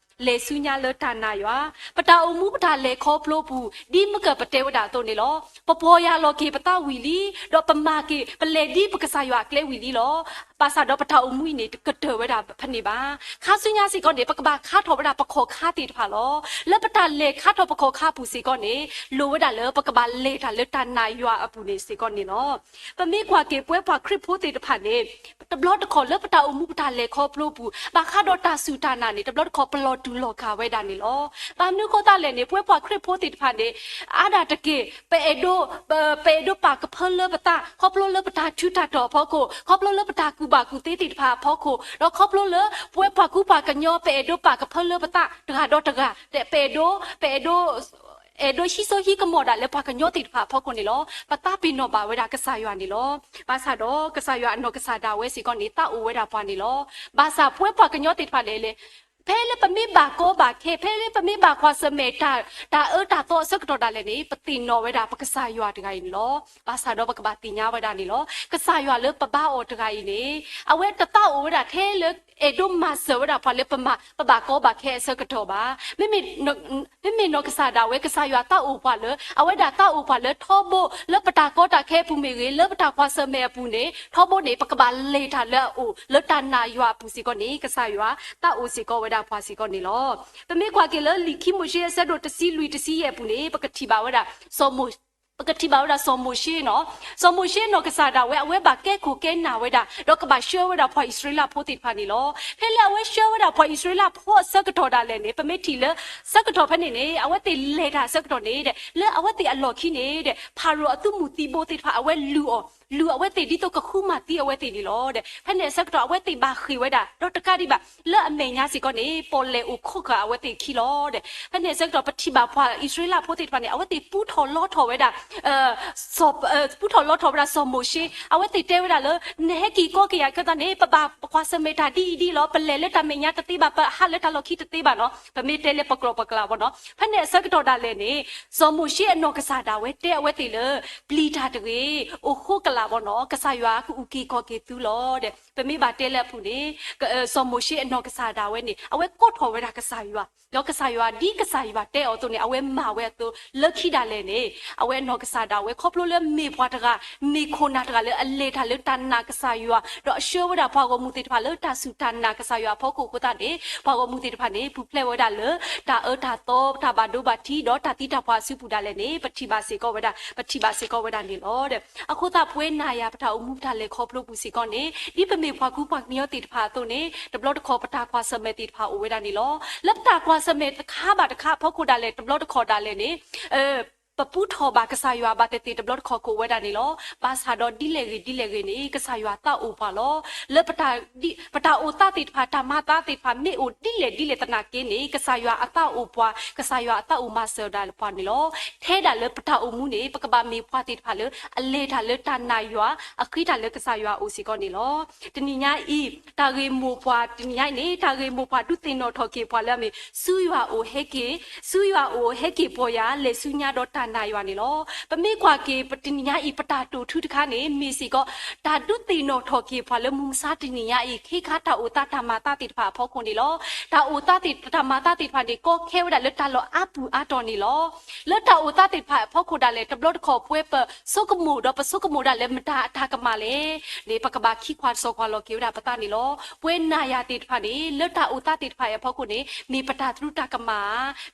လဲၤဆူညါလၢတၢ်နာ်ယွၤ ပတၢ်အိၣ်မူပတၢ်လဲၤခီဖျိအပူၤ ဒ်မုၢ်ကၢၢ်ပတဲဝဲဒၣ်အသိးန့ၣ်လီၤ. ပပီၢ်ယၢ်လီၤက့ၤပသးဝံၤလံ ဒီးပမၤက့ၤ ပလဲၤဒ်ပကစၢ်ယွၤအကျဲဝံၤလံလီၤ. ဘၣ်ဆၣ်ဒီးပတၢ်အိၣ်မူအံၤန့ၣ် တကတၢၢ်ဝဲဒၣ်ဖဲန့ၣ်ဘၣ်. ခါဆူညါစ့ၢ်ကီးန့ၣ် ပကဘၣ်ခါထီၣ်ဝဲဒၣ်ပခီၣ်ခါသ့ၣ်တဖၣ်လီၤ. လၢပတၢ်လဲၤခါထီၣ်ပခီၣ်ခါအပူၤစ့ၢ်ကီးန့ၣ် လိၣ်ဝဲဒၣ်လၢပကဘၣ်လဲၤတၢ်လၢတၢ်နာ်ယွၤအပူၤန့ၣ်စ့ၢ်ကီးန့ၣ်လီၤ. ပမ့ၢ်ကွၢ်က့ၤ ပဝဲပှၤခရံာ်ဖိသ့ၣ်တဖၣ်န့ၣ် တဘျီတခီၣ်လၢပတၢ်အိၣ်မူပတၢ်လဲၤခီဖျိအပူၤ ဘၣ်ဃးဒီးတၢ်စူၢ်တၢ်နာ်န့ၣ် တဘျီတခီၣ်ပလီၤတူာ်လီၤကာ်ဝဲဒၣ်န့ၣ်လီၤ. ဘၣ်မနုၤအဃိသတးလဲၣ်န့ၣ် ပဝဲပှၤခရံာ်ဖိသ့ၣ်တဖၣ်န့ၣ် အါဒၣ်တက့ၢ် ပအဲၣ်ဒိး ပအဲၣ်ဒိးပာ်ကဖၢလၢပသး ခီဖျိလၢပတၢ်ထူးတၢ်တီၤအဖီခိၣ် ခီဖျိလၢပတၢ်ကူၣ်ဘၣ်ကူၣ်သ့သ့ၣ်တဖၣ်အဖီခိၣ် ဒီးခီဖျိလၢ ပဝဲပှၤကူပှၤကညီ ပအဲၣ်ဒိးပာ်ကဖၢလၢပသးတဂၤဒီးတဂၤ ပအဲၣ်ဒိး ပအဲၣ်ဒိး အဲၣ်ဒိးဟံးစိဟံးကမီၤဒၣ်လၢပှၤကညီသ့ၣ်တဖၣ်အဖီခိၣ်န့ၣ်လီၤ. ပသးပ့ၤနီၣ်ဘၣ်ဝဲဒၣ်ကစၢ်ယွၤန့ၣ်လီၤ. ဘၣ်ဆၣ်ဒီးကစၢ်ယွၤအနီၢ်ကစၢ်ဒၣ်ဝဲစ့ၢ်ကီးန့ၣ် သးအိၣ်ဝဲဒၣ်ပှၤန့ၣ်လီၤ. ဘၣ်ဆၣ်ပဝဲပှၤကညီသ့ၣ်တဖၣ်လဲၣ်လဲၣ် ဖဲလၢပမ့ၢ်ဘၣ်ကီဘၣ်ခဲ ဖဲလၢပမ့ၢ်ဘၣ်ကွၢ်ဆၢၣ်မဲာ်တၢ် တၢ်အၢတၢ်သီအဆၢကတီၢ်ဒၣ်လဲာ်န့ၣ် ပသ့ၣ်နီၣ်ဝဲဒၣ်ပကစၢ်ယွၤတဂၤအံၤန့ၣ်လီၤ. ဘၣ်ဆၣ်ဒီးပကဘၣ်သ့ၣ်ညါဝဲဒၣ်န့ၣ်လီၤ. ကစၢ်ယွၤလၢပဘါအီၤတဂၤအံၤန့ၣ် အဝဲတသးအိၣ်ဝဲဒၣ်ထဲလၢ အဲၣ်ဒိးမၤစၢၤဝဲဒၣ်ပှၤလၢပမၤ ပဘၣ်ကီဘၣ်ခဲအဆၢကတီၢ်ဘၣ်. မ့မ့ၢ် မ့မ့ၢ်နီၢ်ကစၢ်ဒၣ်ဝဲ ကစၢ်ယွၤသးအိၣ်ပှၤလၢ အဝဲဒၣ်သးအိၣ်ပှၤလၢထီဘိ လၢပတၢ်ကီတၢ်ခဲအပူၤမ့ၢ်ဂ့ၤ လၢပတၢ်ကွၢ်ဆၢၣ်မဲာ်အပူၤန့ၣ် ထီဘိန့ၣ် ပကဘၣ်လဲၤတၢ်လၢအအိၣ် လၢတၢ်နာ်ယွၤအပူၤစ့ၢ်ကီးန့ၣ် ကစၢ်ယွၤသးအိၣ်စ့ၢ်ကီးဝဲဒၣ်ပှၤစ့ၢ်ကီးန့ၣ်လီၤ. ပမ့ၢ်ကွၢ်က့ၤလၢလံာ်ခံမိၤၡ့အဆၢဒိၣ်တဆံလွံၢ်တဆံယဲၢ်အပူၤန့ၣ် ပကထံၣ်ဘၣ်ဝဲဒၣ် ပကထံၣ်ဘၣ်ဝဲဒၣ်စီၤမိၤၡ့နီၤ. စီၤမိၤၡ့နီၢ်ကစၢ်ဒၣ်ဝဲ အဝဲဘၣ်ကဲခိၣ်ကဲနၢ်ဝဲဒၣ် ဒီးကဘၣ်ဆှၢဝဲဒၣ်ပှၤအံၣ်စရ့လးဖိသ့ၣ်တဖၣ်န့ၣ်လီၤ. ဖဲလၢအဝဲဆှၢဝဲဒၣ်ပှၤအံၣ်စရ့လးဖိအဆၢကတီၢ်ဒၣ်လဲာ်န့ၣ် ပမ့ၢ်ထံၣ်လၢဆၢကတီၢ်ဖဲန့ၣ်န့ၣ် အဝဲသ့ၣ်လဲၤတၢ်အဆၢကတီၢ်န့ၣ် လၢအဝဲသ့ၣ်အလီၢ်ခံန့ၣ် ဖၤရိၤအသုးမုၢ်သံဘိသ့ၣ်တဖၣ် အဝဲလုၢ်အီၣ် လုၢ်အဝဲသ့ၣ်ဒ်သိးကဃုမၤသံအဝဲသ့ၣ်န့ၣ်လီၤ. ဖဲန့ၣ်အဆၢကတီၢ် အဝဲသ့ၣ်ဘၣ်ဃ့ၢ်ဝဲဒၣ် ဒီးတကးဒံးဘၣ် လၢအမဲာ်ညါစ့ၢ်ကီးန့ၣ် ပီၣ်လဲၣ်အိၣ်ခိးဃာ်အဝဲသ့ၣ်ခံလီၤ. ဖဲန့ၣ်အဆၢကတီၢ် ပထံၣ်ဘၣ်ပှၤအံၣ်စရ့လးဖိသ့ၣ်တဖၣ်န့ၣ် အဝဲသ့ၣ်ပူထီၣ်လီထီၣ်ဝဲဒၣ် ပူထီၣ်လီထီၣ်ဝဲဒၣ်စီၤမိၤၡ့ အဝဲသ့ၣ်တဲဝဲဒၣ်လၢ နဟဲက့ၤကီက့ၤယၤခဲသးန့ၣ် ပဘၣ်ကွၢ်ဆၢၣ်မဲာ်တၢ်ဒ်အံၤဒ်အံၤလီၤ. ပလဲၤလၢတၢ်မဲာ်ညါတသ့ဘၣ် ပဟးလၢတၢ်လီၢ်ခံတသ့ဘၣ်နီၤ. ပမ့ၢ်တဲလၢပကျိာ်ပကျါဘၣ်နီၤ. ဖဲန့ၣ်အဆၢကတီၢ်ဒၣ်လဲာ်န့ၣ် စီၤမိၤၡ့အနီၢ်ကစၢ်ဒၣ်ဝဲတဲအဝဲသ့ၣ်လၢ ပျံၤတၢ်တဂ့ၤ, အိၣ်ဃိကလာ်ဘၣ်နီၤ, ကစၢ်ယွၤကအုၣ်က့ၤခီၣ်က့ၤသုလီၤ. ပမ့ၢ်ဘၣ်တဲလၢအပူၤန့ၣ် စီၤမိၤၡ့အနီၢ်ကစၢ်ဒၣ်ဝဲန့ၣ် အဝဲကိးထီၣ်ဝဲဒၣ်ကစၢ်ယွၤ, ဒီးကစၢ်ယွၤဒ်ကစၢ်ယွၤတဲအီၤအသိးန့ၣ် အဝဲမၤဝဲအသိး လၢခံဒၣ်လဲာ်န့ၣ် အဝဲအနီၢ်ကစၢ်ဒၣ်ဝဲ ခီဖျိလၢမ့ၢ်ပှၤတဂၤ မ့ၢ်ခိၣ်နၢ်တဂၤလၢအလဲၤတၢ်လၢတၢ်နာ်ကစၢ်ယွၤ ဒီးအဆှၢဝဲဒၣ်ပှၤဂီၢ်မုၢ်သ့ၣ်တဖၣ်လၢတၢ်စူၢ်တၢ်နာ်ကစၢ်ယွၤအဖီခိၣ်အဃိသတးန့ၣ် ပှၤဂီၢ်မုၢ်သ့ၣ်တဖၣ်န့ၣ် ပူၤဖျဲးဝဲဒၣ်လၢ တၢ်အၢတၢ်သီ တၢ်ဘၣ်ဒိဘၣ်ထံး ဒီးတၢ်သံတၢ်ပှၢ်အစုပူၤဒၣ်လဲာ်န့ၣ် ပထံၣ်ဘၣ်စ့ၢ်ကီးဝဲဒၣ် ပထံၣ်ဘၣ်စ့ၢ်ကီးဝဲဒၣ်န့ၣ်လီၤ. အဃိသတး ပဝဲနၤယၤပတၢ်အိၣ်မူတၢ်လဲၤခီဖျိပူၤစ့ၢ်ကီးန့ၣ် ဒ်ပမ့ၢ်ပှၤကူပှၤကညီသ့ၣ်တဖၣ်အသိးန့ၣ် တဘျီတခီၣ်ပတၢ်ကွၢ်ဆၢၣ်မဲာ်သ့ၣ်တဖၣ်အိၣ်ဝဲဒၣ်န့ၣ်လီၤ. လၢပတၢ်ကွၢ်ဆၢၣ်မဲာ်တခါဘၣ်တခါအဖီခိၣ်ဒၣ်လဲာ် တဘျီတခီၣ်ဒၣ်လဲာ်န့ၣ် ပပူထီၣ်ဘၣ်ကစၢ်ယွၤဘၣ်သ့ၣ်သ့ၣ်တဘျီတခီၣ်ကိးဝဲဒၣ်န့ၣ်လီၤ. ဘၣ်ဆၣ်ဒီးဒ်လဲၣ်ဂ့ၤဒ်လဲၣ်ဂ့ၤန့ၣ် ကစၢ်ယွၤသးအိၣ်ပှၤလီၤ. လၢပတၢ်အိၣ်သးသ့ၣ်တဖၣ် တၢ်မၤသးသ့ၣ်တဖၣ် မ့ၢ်အိၣ်ဒ်လဲၣ်ဒ်လဲၣ်သနာ်က့န့ၣ် ကစၢ်ယွၤအသးအိၣ်ပှၤ, ကစၢ်ယွၤအသးအိၣ်မၤစၢၤဒၣ်ပှၤန့ၣ်လီၤ. ထဲဒၣ်လၢပတၢ်အိၣ်မူန့ၣ် ပကဘၣ်မ့ၢ်ပှၤသ့ၣ်တဖၣ်လၢ အလဲၤတၢ်လၢတၢ်နာ်ယွၤ, အဃ့တၢ်လၢကစၢ်ယွၤအအိၣ်စ့ၢ်ကီးန့ၣ်လီၤ. တနံၤညါအံၤ တၢ်ဂ့ၢ်မိၢ်ပှၢ်တနံၤညါအံၤန့ၣ် တၢ်ဂ့ၢ်မိၢ်ပှၢ်ဒုးသ့ၣ်နီၣ်ထီၣ်က့ၤပှၤလၢအမ့ၢ် ဆူယွၤအိၣ်ဟဲက့ၤ, ဆူယွၤအိၣ်ဟဲက့ၤပီၢ်ယၢ် လဲၤဆူညါဒီးတၢ်နာ်ယွၤန့ၣ်လီၤ. ပမ့ၢ်ကွၢ်က့ၤတနံၤညါအံၤ ပတၢ်တိာ်ထူတခါန့ၣ် မ့ၢ်စ့ၢ်ကီး တၢ်ဒုးသ့ၣ်နီၣ်ထီၣ်က့ၤပှၤလၢမုၢ်မဆါတနံၤညါအံၤ ခ့ခါတၢ်အိၣ်သးတၢ်မၤသးသ့ၣ်တဖၣ်အဖီခိၣ်န့ၣ်လီၤ. တၢ်အိၣ်သးသ့ၣ်တၢ်မၤသးသ့ၣ်တဖၣ်န့ၣ် ကီခဲဝဲဒၣ်လၢတၢ်လီၢ်အါပုၢ်အါတီၢ်န့ၣ်လီၤ. လၢတၢ်အိၣ်သးသ့ၣ်တဖၣ်အဖီခိၣ်ဒၣ်လဲာ် တဘျီတခီၣ်ပဝဲပဆိကမိၣ်ဒီးပဆိကမိၣ်ဒၣ်လဲာ်မတၤအတၢ်ကမၣ်လဲၣ် န့ၣ် ပကဘၣ်ခံခွါစီၤခွါလီၤက့ၤဝဲဒၣ်ပသးန့ၣ်လီၤ. ပဝဲနၤယၤသ့ၣ်တဖၣ်န့ၣ် လၢတၢ်အိၣ်သးသ့ၣ်တဖၣ်အံၤအဖီခိၣ်န့ၣ် မ့ၢ်ပတၢ်သရူးတၢ်ကမၣ်ဧါ,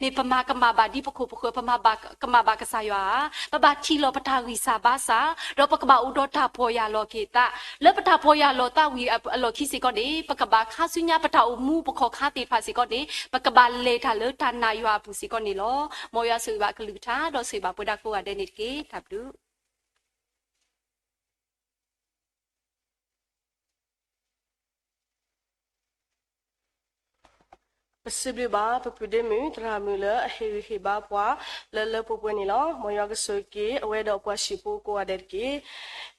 မ့ၢ်ပမၤကမၣ်ဘၣ်ဒ်ပခိၣ်ပဃၢၤ ပမၤကမၣ်ဘၣ်ကစၢ်ယွၤဧါ, ပဘၣ်ထံၣ်လီၤပတၢ်ဂံၢ်စၢ်ဘါစၢ်, ဒီးပကဘၣ်အိၣ်ဒီးတၢ်ပီၢ်ယၢ်လီၤက့ၤသး, လၢပတၢ်ပီၢ်ယၢ်လီၤသးဝံၤအလီၢ်ခံစ့ၢ်ကီးန့ၣ် ပကဘၣ်ခါဆူညါပတၢ်အိၣ်မူပခီၣ်ခါသ့ၣ်တဖၣ်စ့ၢ်ကီးန့ၣ် ပကဘၣ်လဲၤတၢ်လၢတၢ်နာ်ယွၤအပူၤစ့ၢ်ကီးန့ၣ်လီၤ. မ်ယွၤဆိၣ်ဂ့ၤဘၣ်ကလုၢ်ကထါ ဒီးဆိၣ်ဂ့ၤဘၣ်ပဝဲဒၣ်ကိးဂၤဒဲးန့ၣ်တက့ၢ်. တၢ်ဘျုး ပစံးဘျုးဘၣ် ပပုၢ်ဒ့မုၣ်သရၣ်မုၣ်လၢအဟ့ၣ်ဂံၢ်ဟ့ၣ်ဘါပှၤ လၢလၢပှဲၤပှဲၤန့ၣ်လီၤ. မ်ယွၤကဆိၣ်ဂ့ၤက့ၤ အဝဲဒီးအပှၤဟံၣ်ဖိကိးဂၤဒဲးတက့ၢ်.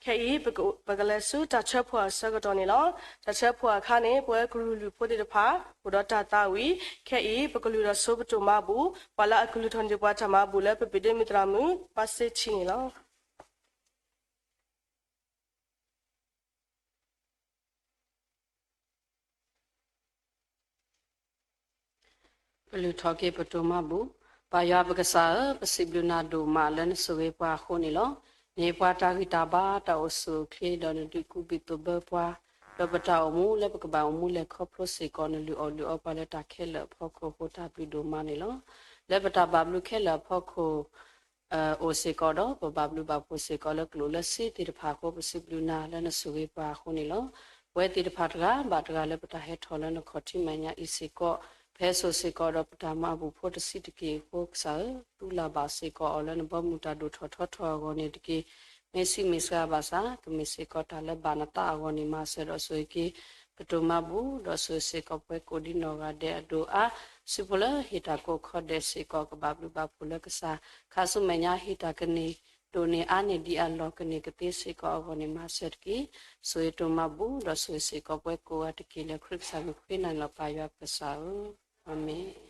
ခဲအံၤ ပကလဲၤဆူတၢ်ဆၢဖှိၣ်အဆၢကတီၢ်န့ၣ်လီၤ. တၢ်ဆၢဖှိၣ်အခါန့ၣ် ပဝဲကရူၢ်လုၢ်ဖိသ့ၣ်တဖၣ် အိၣ်ဒီးတၢ်သးဝံၣ်, ခဲအံၤ ပကလုၢ်ဒီးဆိပတိၢ်မၤဘူၣ် ပှၤလၢအကလုၢ်ထီၣ်န့ၢ်ပှၤတၢ်မၤဘူၣ်လၢပပုၢ်ဒ့မုၣ်သရၣ်မုၣ် ပၢ်စ့ထံန့ၣ်လီၤ. ပလုၢ်ထီၣ်က့ၤပတိၢ်မၤဘူၣ်. ပၢ်ယွၤပကစၢ်ဧၢ, ပစံးဘျုးနၤဒိၣ်မးလၢနဆိၣ်ဂ့ၤပှၤအဃိန့ၣ်လီၤ. နဟ့ၣ်ပှၤတၢ်ဂံၢ်တၢ်ဘါ တၢ်အိၣ်ဆူၣ်အိၣ်ချ့ ဒီးနဒုးကူဘုၣ်သိးဘၢပှၤ, ဒီးပတၢ်အိၣ်မူလၢပကဘၣ်အိၣ်မူလဲၤခီဖျိစ့ၢ်ကီး နလုၢ်အီၣ်လုၢ်အီပှၤလၢတၢ်ခဲလၢာ်အဖီခိၣ်အဃိ တၢ်ဘျုးဒိၣ်မးန့ၣ်လီၤ. လၢပတၢ်ဘၣ်ဘျုးခဲလၢာ်အဖီခိၣ် အိၣ်စ့ၢ်ကီးဒီး ပဘၣ်ဘျုးဘၣ်ဖှိၣ်စ့ၢ်ကီးလၢကျိၣ်လၢစ့သ့ၣ်တဖၣ်အဃိ ပစံးဘျုးနၤလၢနဆိၣ်ဂ့ၤပှၤအဃိန့ၣ်လီၤ. ပဝဲသ့ၣ်တဖၣ်တဂၤဘၣ်တဂၤလၢပတၢ်ဟဲထီၣ်လၢနခီၣ်ထံးမဲာ်ညါအံၤစ့ၢ်ကီး ပဟဲစိာ်စ့ၢ်ကီးဒီးပတၢ်မၤဘူၣ်ဖိတဆံးတက့ၢ်အဃိ ကစၢ်ဧၢ, သူလၢ်ဘၣ်စ့ၢ်ကီးအီၤလၢနဘီမုၢ်တၢ်ဒိၣ်ထီၣ်ထီထီၣ်အဂီၢ်န့ၣ်တက့ၢ်. မ့ၢ်ဆံးမ့ၢ်စှၤဘၣ်ဆၣ် ကမ့ၢ်စ့ၢ်ကီးတၢ်လၢဘၣ်နသးအဂီၢ်န့ၣ် မၤစၢၤဒီးဆိၣ်ဂ့ၤက့ၤ ပတိၢ်မၤဘူၣ် ဒီးဆိၣ်ဂ့ၤစ့ၢ်ကီးပဝဲကိးဒံနီၢ်ဂၤဒဲးအဒိၣ်အါ ဆူဖိလၢဟ့ၣ်တၢ်ကိးခီဒဲးစ့ၢ်ကီး ကဘၣ်ဘျုးဘၣ်ဖှိၣ်လၢကစၢ် ခါဆူမဲာ်ညါဟ့ၣ်တၢ်ကန့ၢ် ဒိၣ်န့ၢ်အါန့ၢ်ဒံးအလီၢ် ကန့ၢ်ကသ့စ့ၢ်ကီးအဂီၢ်န့ၣ် မၤစၢၤတက့ၢ်. ဆိၣ်ဂ့ၤတိၢ်မၤဘူၣ် ဒီးဆိၣ်ဂ့ၤစ့ၢ်ကီးပဝဲကိးဂၤတက့ၢ် လၢခရံာ်ကစၢ်မံၤဃ့နၤန့ၣ်လီၤ ပၢ်ယွၤပကစၢ်ဧၢ, အၤမ့ၣ်.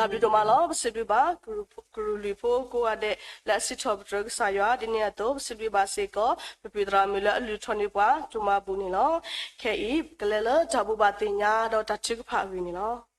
တၢ်ဘျုးဒိၣ်မးလီၤ. ပစံးဘျုးဘၣ် ကရူၢ်လွံၢ်ဖိကိးဂၤဒဲး လၢအစံးထီၣ်ပတြၢၤကစၢ်ယွၤ ဒ်န့ၣ်အသိး ပစံးဘျုးဘၣ်စ့ၢ်ကီး ပပုၢ်သရၣ်မုၣ်လၢအလုၢ်ထီၣ်န့ၢ်ပှၤ ဒိၣ်မးပူၤန့ၣ်လီၤ. ခဲအံၤ ကလဲၤလၢတၢ်ဘိးဘၣ်သ့ၣ်ညါ ဒီးတၢ်ထုကဖၣ်အဂ့ၢ်န့ၣ်လီၤ.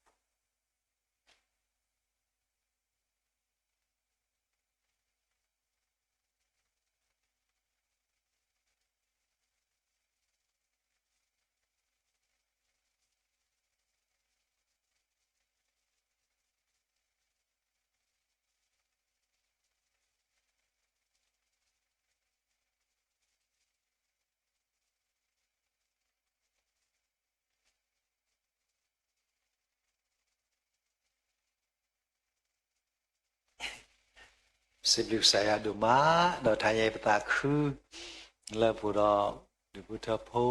စံးဘျုးကစၢ်ယွၤဒိၣ်မး, ဒီးတဟါညါအံၤပသးခု လၢပအိၣ်ဒီး ဒူၣ်ဖိထၢဖိ,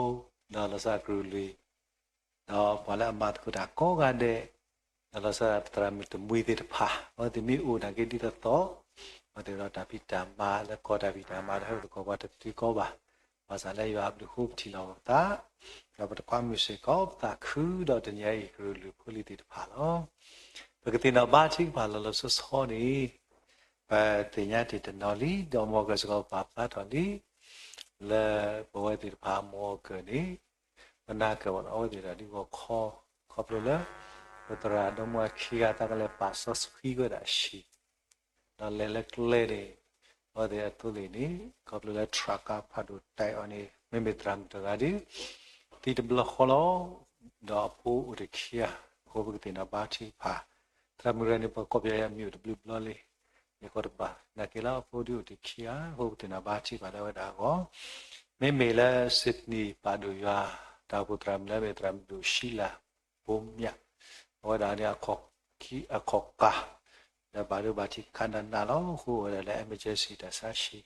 ဒီးလီၤဆီဒၣ်တၢ်ကရူၢ်လွံၢ်, ဒီးပှၤလၢအမၤသကိးတၢ်ကိးဂၤဒဲး, ဒီးလီၤဆီဒၣ်တၢ်သရၣ်မုၣ်တမှံၤသ့ၣ်တဖၣ်, အဝဲသ့ၣ်မ့ၢ်အိၣ်နာ်က့ဒ်သိးသိး, အဝဲသ့ၣ်ဒီးတၢ်ဖံးတၢ်မၤလၢကီၢ်တၢ်ဖံးတၢ်မၤဒီးဟဲအိၣ်သကိးပှၤတသ့ကီဘၣ်. ဘၣ်ဆၣ်လၢယွၤအဘျုးအဃိပထံၣ်လီၤပသး, ဒီးပတခွါမုၣ်စ့ၢ်ကီး ပသးခုဒီးတနံၤအံၤကရူၢ်လွံၢ်ဖိလံၤသ့ၣ်တဖၣ်လီၤ. ပကသ့ၣ်နီၣ်ဘါထုကဖၣ်လီၤလီၤဆီဆီန့ၣ်, ပသ့ၣ်ညါတ့ၢ်တနီၤလံ, ဒီးမ်ကစၢ်ကီးပာ်ဖျါထီၣ်လံ, လၢပဝဲသ့ၣ်တဖၣ်အမူအကၢၢ်န့ၣ်, ပနာ်က့ၤဝဲဒီးအဝဲသ့ၣ်တဖၣ်ဒ်ဂီၤခီ, ခီဖျိလၢ ပသရၣ်ဒီမါဝၤခံဂၤသးကလဲၤပာ်စီဆှံဝဲဒၣ်အဟံၣ်, ဒီးလဲၤလၢကျဲန့ၣ်, အဝဲသ့ၣ်အသိးလံန့ၣ်, ခီဖျိလၢ truck ဖးဒိၣ်တဲအီၤန့ၣ် မ့မ့ၢ်သရၣ်မုၣ်တဂၤဒီး သံတဘျီဃီလီၤ, ဒီးအဖိအိၣ်တခံဂၤ, အဃိပကသ့ၣ်နီၣ်ဘါထုကဖၣ်, သရၣ်မုၣ်တဂၤန့ၣ် ပှၤကိးပယီၤအမံၤအိၣ်တဘျုးဘျီလံ, ယကီးတဘၣ်, နာ်က့ၤလၢအဖိဒုးအိၣ်တခံဂၤ, အဃိပကသ့ၣ်နီၣ်ဘါထုကဖၣ်လၢအဝဲဒၣ်အဂီၢ်, မ့မ့ၢ်လၢ Sydney ပာ်ဒိၣ်ယွၤ, တၢ်အိၣ်ဖှိၣ်သရၣ်မုၣ်လၢအမ့ၢ်သရၣ်မုၣ်ဒိၣ် Sheila Bowmia, အဝဲဒၣ်န့ၣ် အခီၣ်ကး, ဒီးဘၣ်ဒိဘၣ်ထံးခးနးနးလီၤ, အဃိဝဲဒၣ်လၢ emergency တၢ်ဆါဟံၣ်,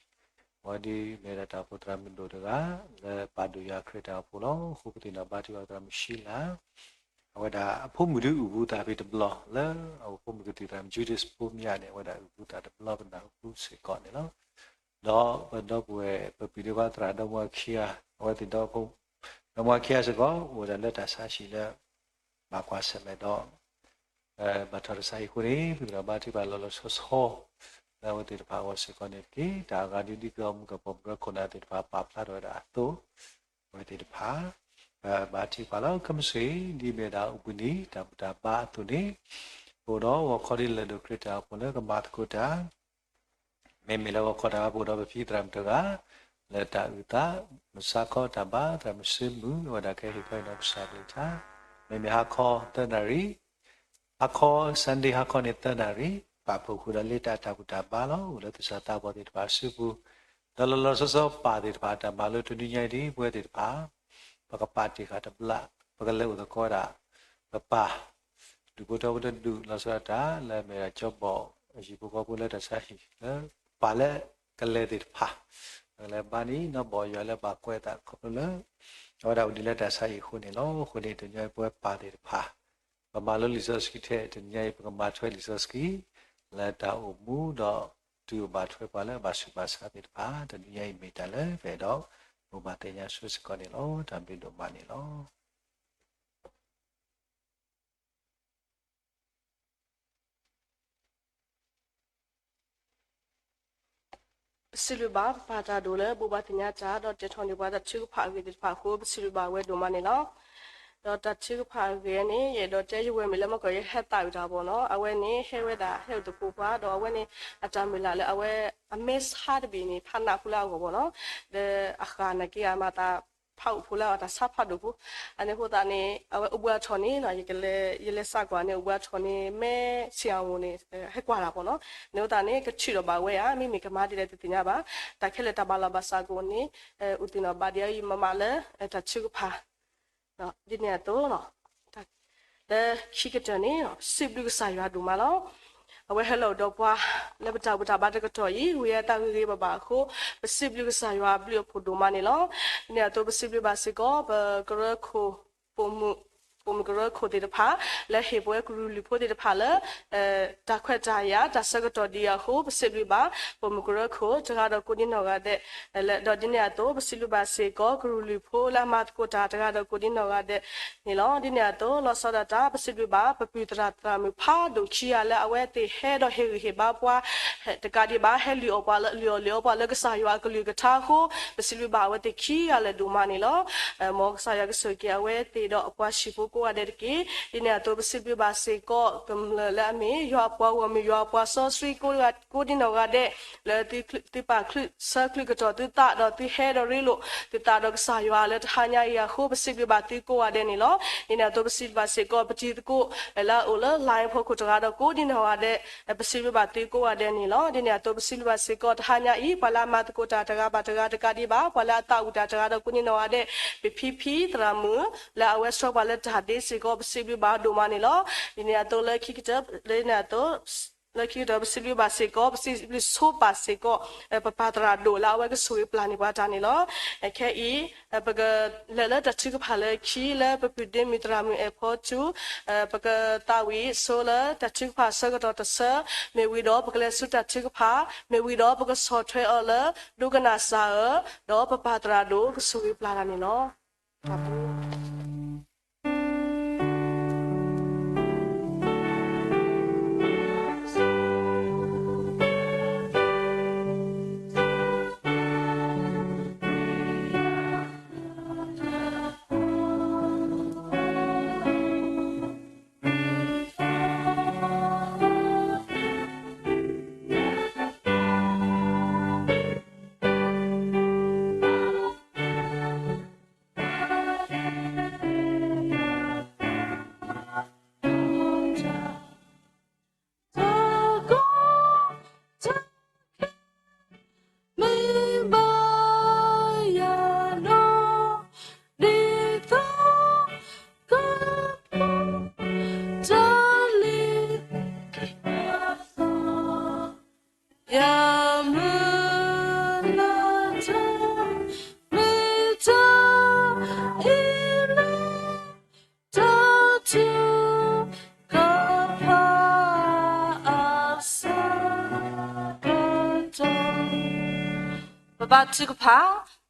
အဝဲဒ်မ့ၢ်ဒၣ်တၢ်အိၣ်ဖှိၣ်သရၣ်မုၣ်ဒိၣ်တဂၤ, လၢပာ်ဒိၣ်ယွၤခရံာ်တၢ်အိၣ်ဖှိၣ်လီၤ, အဃိပသ့ၣ်နီၣ်ဘါထုကဖၣ်သရၣ်မုၣ် Sheila, အဝဲဒၣ်အဖိမုၣ်ဒုးအုၣ်ဘူးသးဖဲတဘျီ, လၢအဖိမုၣ်ကသံၣ်သရၣ်မုၣ် Judith Bowmia န့ၣ် အဝဲဒၣ်အုၣ်ဘူးသးတဘျီပနၢ်ဟူစ့ၢ်ကီးန့ၣ်လီၤ. ဒီးပဒီပုၢ်ဝဲၢ် ပပုၢ်ဒီခွါသရၣ်ဒီမါဝၤခံဂၤ, အဝဲသ့ၣ်ဒီး ဒီမါဝၤခံဂၤစ့ၢ်ကီး အိၣ်ဝဲဒၣ်လၢတၢ်ဆါဟံၣ်လၢ ဘၣ်ကွၢ်ဆၢၣ်မဲာ်ဒီး ဘၣ်ထီၣ်တၢ်ဆါဟံၣ်အဃိန့ၣ် ပသ့ၣ်နီၣ်ဘါထုကဖၣ်လီၤလီၤဆီဆီ လၢအဝဲသ့ၣ်တဖၣ်အဂီၢ်စ့ၢ်ကီးန့ၣ်တက့ၢ်. တၢ်အဂၤဒ် ဒ်သိးမုၢ်ကပီၤပရၢခိၣ်နၢ်သ့ၣ်တဖၣ်ပာ်ဖျါထီၣ်ဝဲဒၣ်အသိး, အဝဲသ့ၣ်တဖၣ် ပဘါထုကဖၣ်လီၤ. ခဲမုၢ်ဆ့ၣ် ဒ်မ့ၢ်ဒၣ်အိၣ်ဘှံးနံၤ တၢ်ဘူၣ်တၢ်ဘါအသိးန့ၣ်, ပအိၣ်ဒီးဂီၤခီဒ်လၢၢ်ဒိၣ်ခရံာ်တၢ်အိၣ်ဖှိၣ်လၢကမၤသကိးတၢ် မ့မ့ၢ်လၢဂီၤခီတၢ် ပအိၣ်ဒီးပဖံသရၣ်မုၣ်တဂၤ လၢတၢ်အုၣ်သး, မုၢ်ဆါခီတၢ်ဘါ သရၣ်မုၣ်စ့မုၣ် အဝဲဒၣ်ကဟ့ၣ်ခီဟ့ၣ်နီၤကစၢ်အကလုၢ်ကထါ, မ့မ့ၢ်ဟါခီသၢနၣ်ရံၣ်, ဟါခီ Sunday ဟါခီန့ၣ်သၢနၣ်ရံၣ်, ပာ်ဖှိၣ်ဃုာ်ဒီးလၢတၢ်တၢ်ဘူၣ်တၢ်ဘါလီၤ. အိၣ်လၢသူၣ်စၢ်သးဘီၣ်သ့ၣ်တဖၣ်အစုပူၤ, ဒီးလီၤလီၤဆီဆီပၢ်သ့ၣ်တဖၣ်တၢ်မၤလိတနွံညါအံၤဒ် ပဝဲသ့ၣ်တဖၣ် ပကပာ်တ့ၢ်ဃာ်တဘျီ, ပကလဲၤအိၣ်သကိးဝဲဒၣ် ပပၢ် ဒူၣ်ဖိထၢဖိတဒူၣ် လီၤဆီဒၣ်တၢ်လၢအမ့ၢ်ဒၣ်ကၠီဘီၣ် အဟံၣ်ဖိဃီဖိလၢတၢ်ဆါဟံၣ်လၢ ပပၢ်လၢကလဲၤသ့ၣ်တဖၣ်, ပကလဲၤဘါန့ၣ် နီၢ်ဘီၣ်ယွၤလၢဘၣ်ကွဲးအသးခီဖျိလၢ အဝဲဒၣ်အိၣ်ဒံးလၢတၢ်ဆါဟံၣ်အဃိန့ၣ်လီၤ. အဃိန့ၣ် တနံၤညါအံၤပဝဲပၢ်သ့ၣ်တဖၣ် ပမၤလိလံာ်စီဆှံထဲတနံၤညါအံၤ ပကမၤထွဲလံာ်စီဆှံ လၢတၢ်အိၣ်မူဒီး တုၤအဘၣ်ထွဲပှၤလၢအဘၣ်ဆူးဘၣ်ဆါသ့ၣ်တဖၣ် တနံၤညါအံၤမ့ၢ်တၢ်လၢပအဲၣ်ဒိး ဘိးဘၣ်သ့ၣ်ညါဆိစ့ၢ်ကီးန့ၣ်လီၤ. တၢ်ဘျုးဒိၣ်မးန့ၣ်လီၤ. ပစံးဘျုးဘၣ်ပပၢ်တၢ်ဒိၣ်လၢဘိးဘၣ်သ့ၣ်ညါတၢ် ဒီးတဲထီၣ်န့ၢ်ပှၤတၢ်ထုကဖၣ်အဂ့ၢ်သ့ၣ်တဖၣ်အဃိ ပစံးဘျုးဘၣ်ဝဲဒိၣ်မးန့ၣ်လီၤ. ဒီးတၢ်ထုကဖၣ်အဂ့ၢ်န့ၣ် ယအဲၣ်ဒိးတဲယဝဲၢ်မ့ၢ်လၢမ့ၢ်ကီးယဟဲသးဝံၣ်တၢ်ဘီၣ်နီၤ အဝဲန့ၣ်ဟဲဝဲဒၣ်ဟဲအိၣ်သကိးပှၤ ဒီးအဝဲန့ၣ် အတၢ်မုၢ်လၢ်လၢအဝဲ အမဲာ်ဆါတဘ့ၣ်န့ၣ် ဖးနးဖိလၢအဂီၢ်ဘီၣ်နီၤ ဒီးအဃၢ်နာ်က့အမၤသး ဖးအိၣ်ဖိလၢအတၢ်ဆါဖးဒိၣ်ဖိ, အန့ၣ်အဃိသတးန့ၣ် အဝဲအိၣ်ဘှံးအထီၣ်န့ၣ် ယလဲၤစးကွၢ်န့ၣ် အိၣ်ဘှံးအထီၣ်န့ၣ် မဲာ်ဆံးအဝိၣ်န့ၣ် ဟဲကွၢ်တၢ်ဘီၣ်နီၤ န့ၣ်အဃိသတးန့ၣ် ကထုးထီၣ်ဘၣ်ဝဲဧါ မ့မ့ၢ်ကမၤဒ်လဲၣ်တသ့ၣ်ညါဘၣ်, တၢ်ခဲလၢာ်တၢ်ဘၣ်လီၤဘၣ်စးကအိၣ်န့ၣ် အိၣ်သ့ၣ်နီၣ်ဘၣ်ဒ်အံၤမးမးလၢ တၢ်ထုကဖၣ် ဒ်န့ၣ်အသိး လၢခံကတၢၢ်န့ၣ် စံးဘျုးကစၢ်ယွၤဒိၣ်မးလီၤ. အဝဲဟဲလီၤအိၣ်ဒီးပှၤ လၢပတၢ်ဘူၣ်တၢ်ဘါတကတီၢ်အံၤ ဝံၤအသးဂ့ၤဂ့ၤဘၣ်ဘၣ်အဃိ ပစံးဘျုးကစၢ်ယွၤအဘျုးအဖှိၣ်ဒိၣ်မးန့ၣ်လီၤ. ဒ်န့ၣ်အသိး ပစံးဘျုးဘၣ်စ့ၢ်ကီး ပကရၢခိၣ်ပိာ်မုၣ် ပိာ်မုၣ်ကရၢခိၣ်သ့ၣ်တဖၣ် လၢဟ့ၣ်ပဝဲကရူၢ်လုၢ်ဖိသ့ၣ်တဖၣ်လၢ တၢ်ခွဲးတၢ်ယာ် တၢ်ဆၢကတီၢ်ဒ်အံၤအဃိ ပစံးဘျုးဘၣ် ပိာ်မုၣ်ကရၢခိၣ်တဂၤဒီးကိးဒံနီၢ်ဂၤဒဲး ဒီးဒ်န့ၣ်အသိး ပစံးဘျုးဘၣ်စ့ၢ်ကီး ကရူၢ်လုၢ်ဖိလၢအမၤသကိးတၢ်တဂၤဒီးကိးဒံနီၢ်ဂၤဒဲးန့ၣ်လီၤ. ဒ်န့ၣ်အသိး လီၤဆီဒၣ်တၢ် ပစံးဘျုးဘၣ် ပပုၢ်သရၣ်သရၣ်မုၣ်ဖးဒိၣ်ခံဂၤလၢအဝဲသ့ၣ်ဟဲဒီးဟ့ၣ်ဂံၢ်ဟ့ၣ်ဘါပှၤ တကးဒံးဘၣ် ဟဲလုၢ်အီၣ်ပှၤလၢ လုၢ်အီၣ်လုၢ်အီပှၤလၢကစၢ်ယွၤအကလုၢ်ကထါအဃိ ပစံးဘျုးဘၣ်အဝဲသ့ၣ်ခံဂၤလၢာ်ဒိၣ်မးန့ၣ်လီၤ. မ်ကစၢ်ယွၤကဆိၣ်ဂ့ၤအဝဲသ့ၣ်ဒီးအပှၤဟံၣ်ဖိကိးဂၤဒဲးတက့ၢ်. ဒ်န့ၣ်အသိး ပစံးဘျုးဘၢ်စ့ၢ်ကီး ကမျၢၢ်လၢအမ့ၢ် ယွၤအပှၤဂီၢ်မုၢ် ယွၤအပှၤစီဆှံကိးဒံနီၢ်ဂၤဒဲး လၢသုပာ်ဆှၢချုးကတီၢ်သုသးဒီးသုဟဲဒီးရ့လိာ် သုသးဒီးကစၢ်ယွၤလၢတဟါညါအံၤအဃိ ပစံးဘျုးဘၣ်သုကိးဂၤဒဲးန့ၣ်လီၤ. ဒ်န့ၣ်အသိး ပစံးဘျုးဘၢ်စ့ၢ်ကီး ပတံၤသကိးလၢအအိၣ်လၢ line ဖီခိၣ်တဂၤဒီးကိးဒံနီၢ်ဂၤဒဲး ပစံးဘျုးဘၣ်သုကိးဂၤဒဲးန့ၣ်လီၤ. ဒ်န့ၣ်အသိး ပစံးဘျုးဘၣ်စ့ၢ်ကီး တဟါညါအံၤ ပှၤလၢအမၤသကိးတၢ်တဂၤဘၣ်တဂၤ တကးဒံးဘၣ် ပှၤလၢအသးဝံၣ်တၢ်တဂၤဒီးကိးဒံနီၢ်ဂၤဒဲး ပဖံဖံသရၣ်မုၣ် လၢအဝဲဆှၢပှၤလၢတၢ်ဒ့စ့ၢ်ကီး ပစံးဘျုးဘၣ်ဒိၣ်မးန့ၣ်လီၤ. ဒ်န့ၣ်အသိးလၢခံကတၢၢ် လၢခံကတၢၢ် ပစံးဘျုးဘၣ်စ့ၢ်ကီး ပစံးဘျုးဆိပာ်စ့ၢ်ကီး ပပၢ်သရၣ်ဒိၣ်လၢအဝဲကဆိၣ်ဂ့ၤပျၢ်န့ၢ်ပှၤတၢ်န့ၣ်လီၤ. ခဲအံၤ ပကလဲၤလၢတၢ်ထုကဖၣ်လၢခံလၢပပုၢ်ဒ့မုၣ်သရၣ်မုၣ်အဲၣ်ဖီထူ ပကသးဝံၣ်ဆိလၢတၢ်ထုကဖၣ်ဆၢကတီၢ်တဆၢ မ့ၢ်ဝံၤဒီးပကလဲၤဆူတၢ်ထုကဖၣ် မ့ၢ်ဝံၤဒီးပကဆီၣ်ထွဲအီၤလၢ ဒိကနၣ်စၢ်ဧၢ ဒီးပပၢ်သရၣ်ဒိၣ်ကဆိၣ်ဂ့ၤပျၢ်တၢ်န့ၣ်လီၤ. ပဘါထုကဖၣ်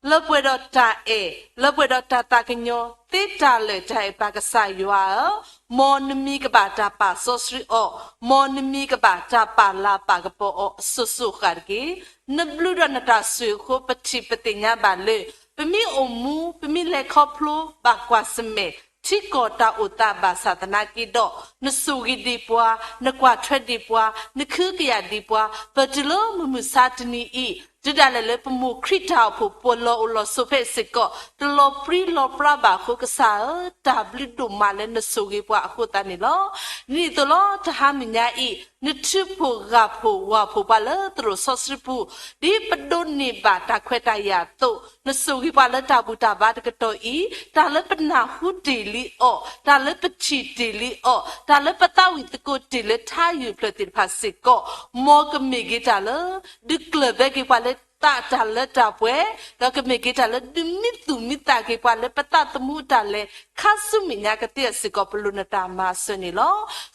လၢပှဲၤဒီးတၢ်အဲၣ် လၢပှဲၤဒီးတၢ်သးကညီၤသ့တၢ်လၢာ် တၢ်အဲၣ်ပၢ်ကစၢ်ယွၤဧၢ, မ်နမံၤကဘၣ်တၢ်ပာ်စီဆှံအီၤ, မ်နမံၤကဘၣ်တၢ်ပာ်လၤပာ်ကပီၤအီၤအစိၤစိၤအဃၣ်တက့ၢ်. နဘျုးဒီးနတၢ်ဆိၣ်ဂ့ၤအဃိ ပထံၣ်ပသ့ၣ်ညါဘၣ်လၢ ပမ့ၢ်အိၣ်မူ ပမ့ၢ်လဲၤခီဖျိဘၣ်ကွၢ်ဆၢၣ်မဲာ် ထံကီၢ်တၢ်အိၣ်သးဘၣ်ဆၣ်သနာ်က့ဒီး နဆိၣ်ဂ့ၤဒံးပှၤ, နကွၢ်ထွဲဒံးပှၤ, နကဟုကယာ်ဒံးပှၤ, ပတုၤလၢမုၢ်မဆါတနံၤအံၤ တုၤဒၣ်လဲာ်လၢပမိၢ်ခရံာ်တၢ်အိၣ်ဖှိၣ် ပလီၤအိၣ်လီၤဆိးဖဲအစ့ၢ်ကီး တလီၤပြံလီၤပြါဘၣ်အဃိ ကစၢ်ဧၢ, တၢ်ဘျုးဒိၣ်မးလၢနဆိၣ်ဂ့ၤပှၤအဃိသတးန့ၣ်လီၤ. ဒ်န့ၣ်အသိးလီၤ တဟါမုၢ်ညါအံၤ နထုးဖှိၣ်ဂၢ်ဖှိၣ်ဝၢ်ဖှိၣ်ပှၤလၢသရိာ်စီဆှံပူၤ ဒ်ပဒိးန့ၢ်ဘၣ်တၢ်ခွဲးတၢ်ယာ်အသိး နဆိၣ်ဂ့ၤပှၤလၢတၢ်ဘူၣ်တၢ်ဘါတကတီၢ်အံၤ တၢ်လၢပနၢ်ဟူတ့ၢ်လံအီၤ, တၢ်လၢပထံၣ်တ့ၢ်လံအီၤ, တၢ်လၢပသးဝံၣ်သကိးတ့ၢ်လၢထါယုၢ်ဖျၢၣ်သ့ၣ်တဖၣ်စ့ၢ်ကီး မ်ကမ့ၢ်က့ၤတၢ်လၢ ဒုးကျၢၢ်ဘၢက့ၤပှၤလၢသးတၢ်လၢတၢ်ပှဲၤ, ဒီးကမ့ၢ်က့ၤတၢ်လၢဒုးမံသူၣ်မံသးက့ၤပှၤလၢပသးသမူအတၢ်လဲၤ ခါဆူမဲာ်ညါကသ့အစ့ၢ်ကီး ပလိၣ်နတၢ်မၤစၢၤန့ၣ်လီၤ.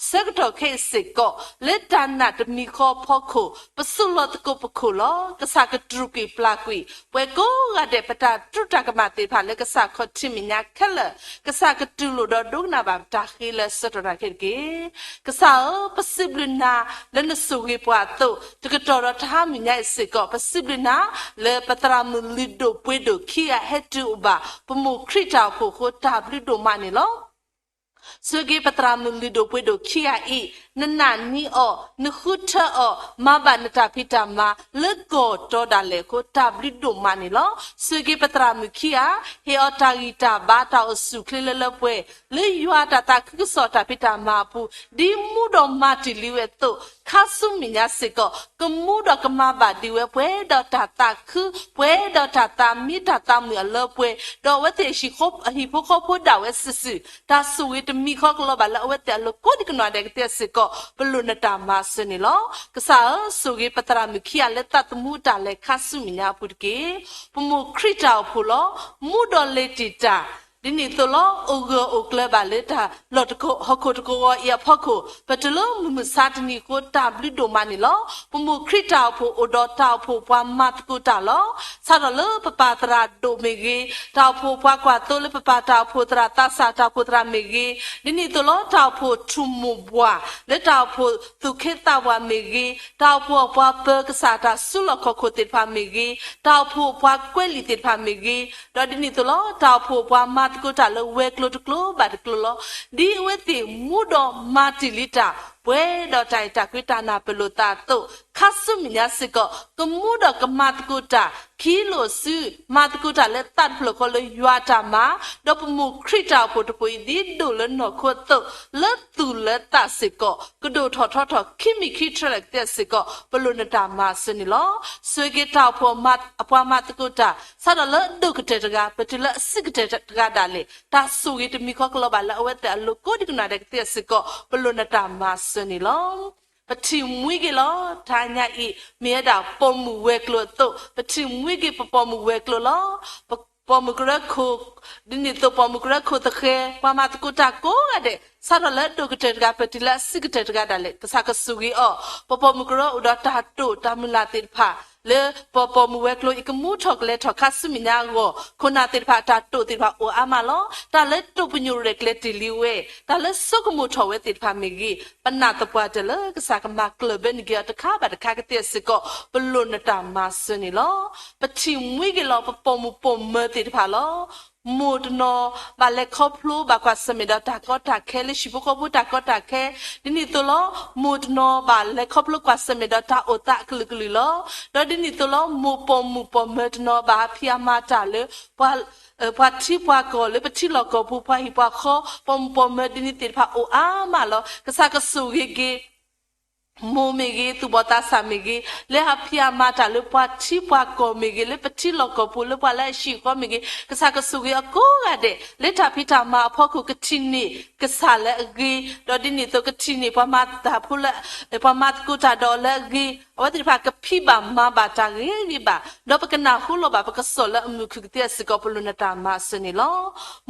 ဆၢကတီၢ်ခဲအံၤစ့ၢ်ကီး လၢတၢ်နာ်တမံၤဃီအဖီခိၣ် ပစိာ်လီၤသကိးပခိၣ်လီၤ. ကစၢ်ကတြူာ်ကွံာ်ပျၢ်ကွံာ် ပှၤကိးဂၤဒဲး ပတၢ်တူၢ်တၢ်ကမၣ်သ့ၣ်တဖၣ်လၢကစၢ်ခီၣ်ထံးမဲာ်ညါခဲလၢာ် ကစၢ်ကတူၢ်လိာ်ဒီးဒိကနၣ်ဘၣ်ပတၢ်ဃ့လၢဆၢကတီၢ်နၤခဲတက့ၢ်. ကစၢ်ဧၢ, ပစံးဘျုးနၤလၢနဆိၣ်ဂ့ၤပှၤအသိး တကတီၢ်ဒီးတဟါမုၢ်ညါအံၤစ့ၢ်ကီး ပစံးဘျုးနၤလၢပသရၣ်မုၣ်လုၢ်ဒိၣ်ပှ့ၤဒိၣ်ခံဂၤဟဲတုၤအိၣ်ဘၣ် ပမိၢ်ခရံာ်တၢ်အိၣ်ဖှိၣ်အဃိ တၢ်ဘျုးဒိၣ်မးန့ၣ်လီၤ. ဆိၣ်ဂ့ၤပသရၣ်မုၣ်လုၢ်ဒိၣ်ပှ့ၤဒိၣ်ခံဂၤအံၤ နနာ်န့ၢ်အီၤ, နဃုထၢအီၤ, မၤဘၣ်နတၢ်ဖံးတၢ်မၤလၢကီၢ်တီဒၣ်လဲာ်အဃိ တၢ်ဘျုးဒိၣ်မးန့ၣ်လီၤ. ဆိၣ်ဂ့ၤပသရၣ်မုၣ်ခံဂၤ ဟ့ၣ်အီၤတၢ်ဂံၢ်တၢ်ဘါ တၢ်အိၣ်ဆူၣ်အိၣ်ချ့လၢလၢပှဲၤပှဲၤ လၢယွၤတၢ်သးခုကစီၣ်တၢ်ဖံးတၢ်မၤအပူၤ ဒ်မူဒီးမၤတ့ၢ်လံဝဲအသိး ခါဆူမဲာ်ညါစ့ၢ်ကီး ကမူဒီးကမၤဘၣ်ဒံးဝဲ ပှဲၤဒီးတၢ်သးခု ပှဲၤဒီးတၢ်သးမံတၢ်သးမုာ်အလၢပှဲၤ ဒီးအဝဲသ့ၣ်အဟံၣ်ဖိဃီဖိဒၣ်ဝဲစုာ်စုာ် တၢ်ဆိၣ်ဂ့ၤတမံၤဃီကလီၤဘၣ်လၢအဝဲသ့ၣ်အလိၤကိးဒံကနီၢ်ဒဲးကသ့စ့ၢ်ကီး ပလိၣ်နတၢ်မၤစၢၤန့ၣ်လီၤ. ကစၢ်ဧၢ, ဆိၣ်ဂ့ၤပသရၣ်မုၣ်ခံဂၤလၢသးသမူတၢ်လဲၤခါဆူမဲာ်ညါအပူၤတက့ၢ်. ပမိၢ်ခရံာ်တၢ်အိၣ်ဖှိၣ်လီၤ. မူဒီးလဲၤတံာ်တာ် ဒ်န့ၣ်အသိးလီၤ, အိၣ်ဂၢၢ်အိၣ်ကျၢၤဘၣ်လၢတၢ်လီၢ်တကီၢ် ဟီၣ်ခိၣ်တကဝီၤအံၤအဖီခိၣ် ပတုၤလၢမုၢ်မဆါတနံၤအဃိ တၢ်ဘျုးဒိၣ်မးန့ၣ်လီၤ. ပမိၢ်ခရံာ်တၢ်အိၣ်ဖှိၣ်အိၣ်ဒီးတၢ်အိၣ်ဖှိၣ်ပှၤမၤသကိးတၢ်လီၤ. စးထီၣ်လၢပပၢ်သရၣ်ဒိၣ်မ့ၢ်ဂ့ၤ, တၢ်အိၣ်ဖှိၣ်ပှၤကွၢ်သိလၢပပၢ်တၢ်အိၣ်ဖှိၣ်သရၣ်သးစၢ်တၢ်အိၣ်ဖှိၣ်သရၣ်မ့ၢ်ဂ့ၤ, ဒ်န့ၣ်အသိးလီၤ တၢ်အိၣ်ဖှိၣ်ထူၣ်မိၢ်ပှၢ် လၢတၢ်အိၣ်ဖှိၣ်သူၣ်က့သးပှၢ်မ့ၢ်ဂ့ၤ, တၢ်အိၣ်ဖှိၣ်ပှၤပၢၤကစၢ်တၢ်စုလီၢ်ခီၣ်ခိၣ်သ့ၣ်တဖၣ်မ့ၢ်ဂ့ၤ, တၢ်အိၣ်ဖှိၣ်ပှၤကွဲးလံာ်သ့ၣ်တဖၣ်မ့ၢ်ဂ့ၤ, ဒီးဒ်န့ၣ်အသိးလီၤ တၢ်အိၣ်ဖှိၣ်ပှၤမၤသကိးတၢ်လၢဝဲၤကျိၤတကျိၤဘၣ်တကျိၤလီၤ. ဒ်အဝဲသ့ၣ်မူဒီးမၤတ့ၢ်လံတၢ် ပှဲၤဒီးတၢ်အဲၣ်တၢ်ကွံတၢ်နၢ်ပၢၢ်လိာ်သးအသိး, ခါဆူမဲာ်ညါစ့ၢ်ကီး ကမူဒီးကမၤသကိးတၢ် ခံလိာ်စု မၤသကိးတၢ်လၢသးတဖျၢၣ်ဃီလၢယွၤအတၢ်မၤ, ဒီးပမိၢ်ခရံာ်တၢ်အိၣ်ဖှိၣ်တဖှိၣ်အံၤ ဒ်ဒိၣ်လၢနီၢ်ခိအသိး လၢသူၣ်လၢသးစ့ၢ်ကီး ကဒိၣ်ထီၣ်ထီထီၣ်ခံမံၤခံထြဲလၢကသ့စ့ၢ်ကီး ပလိာ်နတၢ်မၤစၢၤန့ၣ်လီၤ. ဆိၣ်ဂ့ၤတၢ်အိၣ်ဖှိၣ်အပှၤမၤသကိးတၢ် စးထီၣ်လၢအဒိၣ်ကတၢၢ်တဂၤ ပတုၤလၢအဆံးကတၢၢ်တဂၤဒၣ်လဲာ် တၢ်ဆိၣ်ဂ့ၤတမံၤဃီကလီၤဘၣ်လၢအဝဲသ့ၣ်အလိၤကိးဒံကနီၢ်ဒဲးကသ့စ့ၢ်ကီး ပလိာ်နတၢ်မၤစၢၤန့ၣ်လီၤ. ပထံၣ်မှံက့ၤလီၤ တဟါညါအံၤ မ့ၢ်ဝဲဒၣ်ပိာ်မုၣ်ဝဲၤကျိၤအသိး, ပထံၣ်မှံက့ၤပပိာ်မုၣ်ဝဲၤကျိၤလီၤ. ပပိာ်မုၣ်ကရၢခိၣ် ဒ်န့ၣ်အသိးပိာ်မုၣ်ကရၢခိၣ်သဃဲၤ ပှၤမၤသကိးတၢ်ကိးဂၤဒဲး စးထီၣ်လၢအဒိၣ်ကတၢၢ်တဂၤ ပတုၤလၢအဆံးကတၢၢ်တဂၤဒၣ်လဲာ် ကစၢ်ကဆိၣ်ဂ့ၤအီၤ, ပပိာ်မုၣ်ကရၢအိၣ်ဒီးတၢ်တိာ်တၢ်မုၢ်လၢ်သ့ၣ်တဖၣ် လၢပပိာ်မုၣ်ဝဲၤကျိၤအံၤကမူထီၣ်ကလဲၤထီၣ်ခါဆူမဲာ်ညါအဂီၢ် ခိၣ်နၢ်သ့ၣ်တဖၣ်တၢ်တိာ်သ့ၣ်တဖၣ်အိၣ်အါမးလီၤ. တၢ်လၢတိာ်ပညိၣ်ရဲၣ်ကျဲၤတ့ၢ်လံဝဲ တၢ်လၢဆိကမိၣ်ထီၣ်ဝဲသ့ၣ်တဖၣ်မ့ၢ်ဂ့ၤ ပနာ်သပှၢ်တၢၢ်လၢကစၢ်ကမၤကျၢၢ်ဘၢန့ၢ်က့ၤအီၤတခါဘၣ်တခါကသ့စ့ၢ်ကီး ပလိာ်နတၢ်မၤစၢၤန့ၣ်လီၤ. ပထံၣ်မှံက့ၤလီၤ ပပိာ်မုၣ်ပိာ်မၢၤသ့ၣ်တဖၣ်လီၤ. မိၢ်တနီၤဘၣ်လဲၤခီဖျိဘၣ်ကွၢ်ဆၢၣ်မဲာ်ဒီးတၢ်ကီတၢ်ခဲလၢဟံၣ်ဖိဃီဖိတၢ်ကီတၢ်ခဲ, ဒ်န့ၣ်အသိးလီၤ မိၢ်တနီၤဘၣ်လဲၤခီဖျိကွၢ်ဆၢၣ်မဲာ်ဒီးတၢ်အိၣ်သးအကလုာ်ကလုာ်လီၤ. ဒီးဒ်န့ၣ်အသိးလီၤ မိၢ်ပိာ်မုၣ်ပိာ်မၢၤတနီၤဘၣ်ဟးဖံးအမၤတၢ်လၢ ပှၤထံပှၤကီၢ်လၢပထံလီၢ်ကီၢ်ပူၤ ပှၤဟံၣ်ပှၤဃီ ပိာ်မုၣ်ပိာ်မၢၤဒ်န့ၣ်သ့ၣ်တဖၣ်အိၣ်အါမးလီၤ. ကစၢ်ကဆိၣ်ဂ့ၤက့ၤ မိၢ်မ့ၢ်ဂ့ၤ သူၣ်ဘီၣ်သးစၢ်မ့ၢ်ဂ့ၤ လၢဟးဖံးအမၤတၢ်လၢပှၤထံပှၤကီၢ်မ့ၢ်ဂ့ၤ လၢပထံလီၢ်ကီၢ်ပူၤ လၢပှၤလၢအဟံၣ်အဃီမ့ၢ်ဂ့ၤ ကစၢ်ကဆိၣ်ဂ့ၤအကိးဂၤဒဲး လၢတၢ်ဖံးတၢ်မၤအဖီခိၣ် ကထံၣ်န့ၢ်ကစၢ်လၢအဂ့ၤ, ဒီးဒ်န့ၣ်အသိးကထံၣ်န့ၢ်ပှၤမၤတၢ်ဖိလၢ ပှၤမၤသကိးတၢ်ဒီးအီၤလၢအဂ့ၤ, အဝဲသ့ၣ်တဖၣ်ကဖံးဘၣ်မၤဘၣ်တၢ်ဂ့ၤဂ့ၤဘၣ်, ဒီးပကနၢ်ဟူလီၤဘၣ်ပကစီၣ်လၢအမုာ်ခုၣ်ကသ့စ့ၢ်ကီး ပလိာ်နတၢ်မၤစၢၤန့ၣ်လီၤ.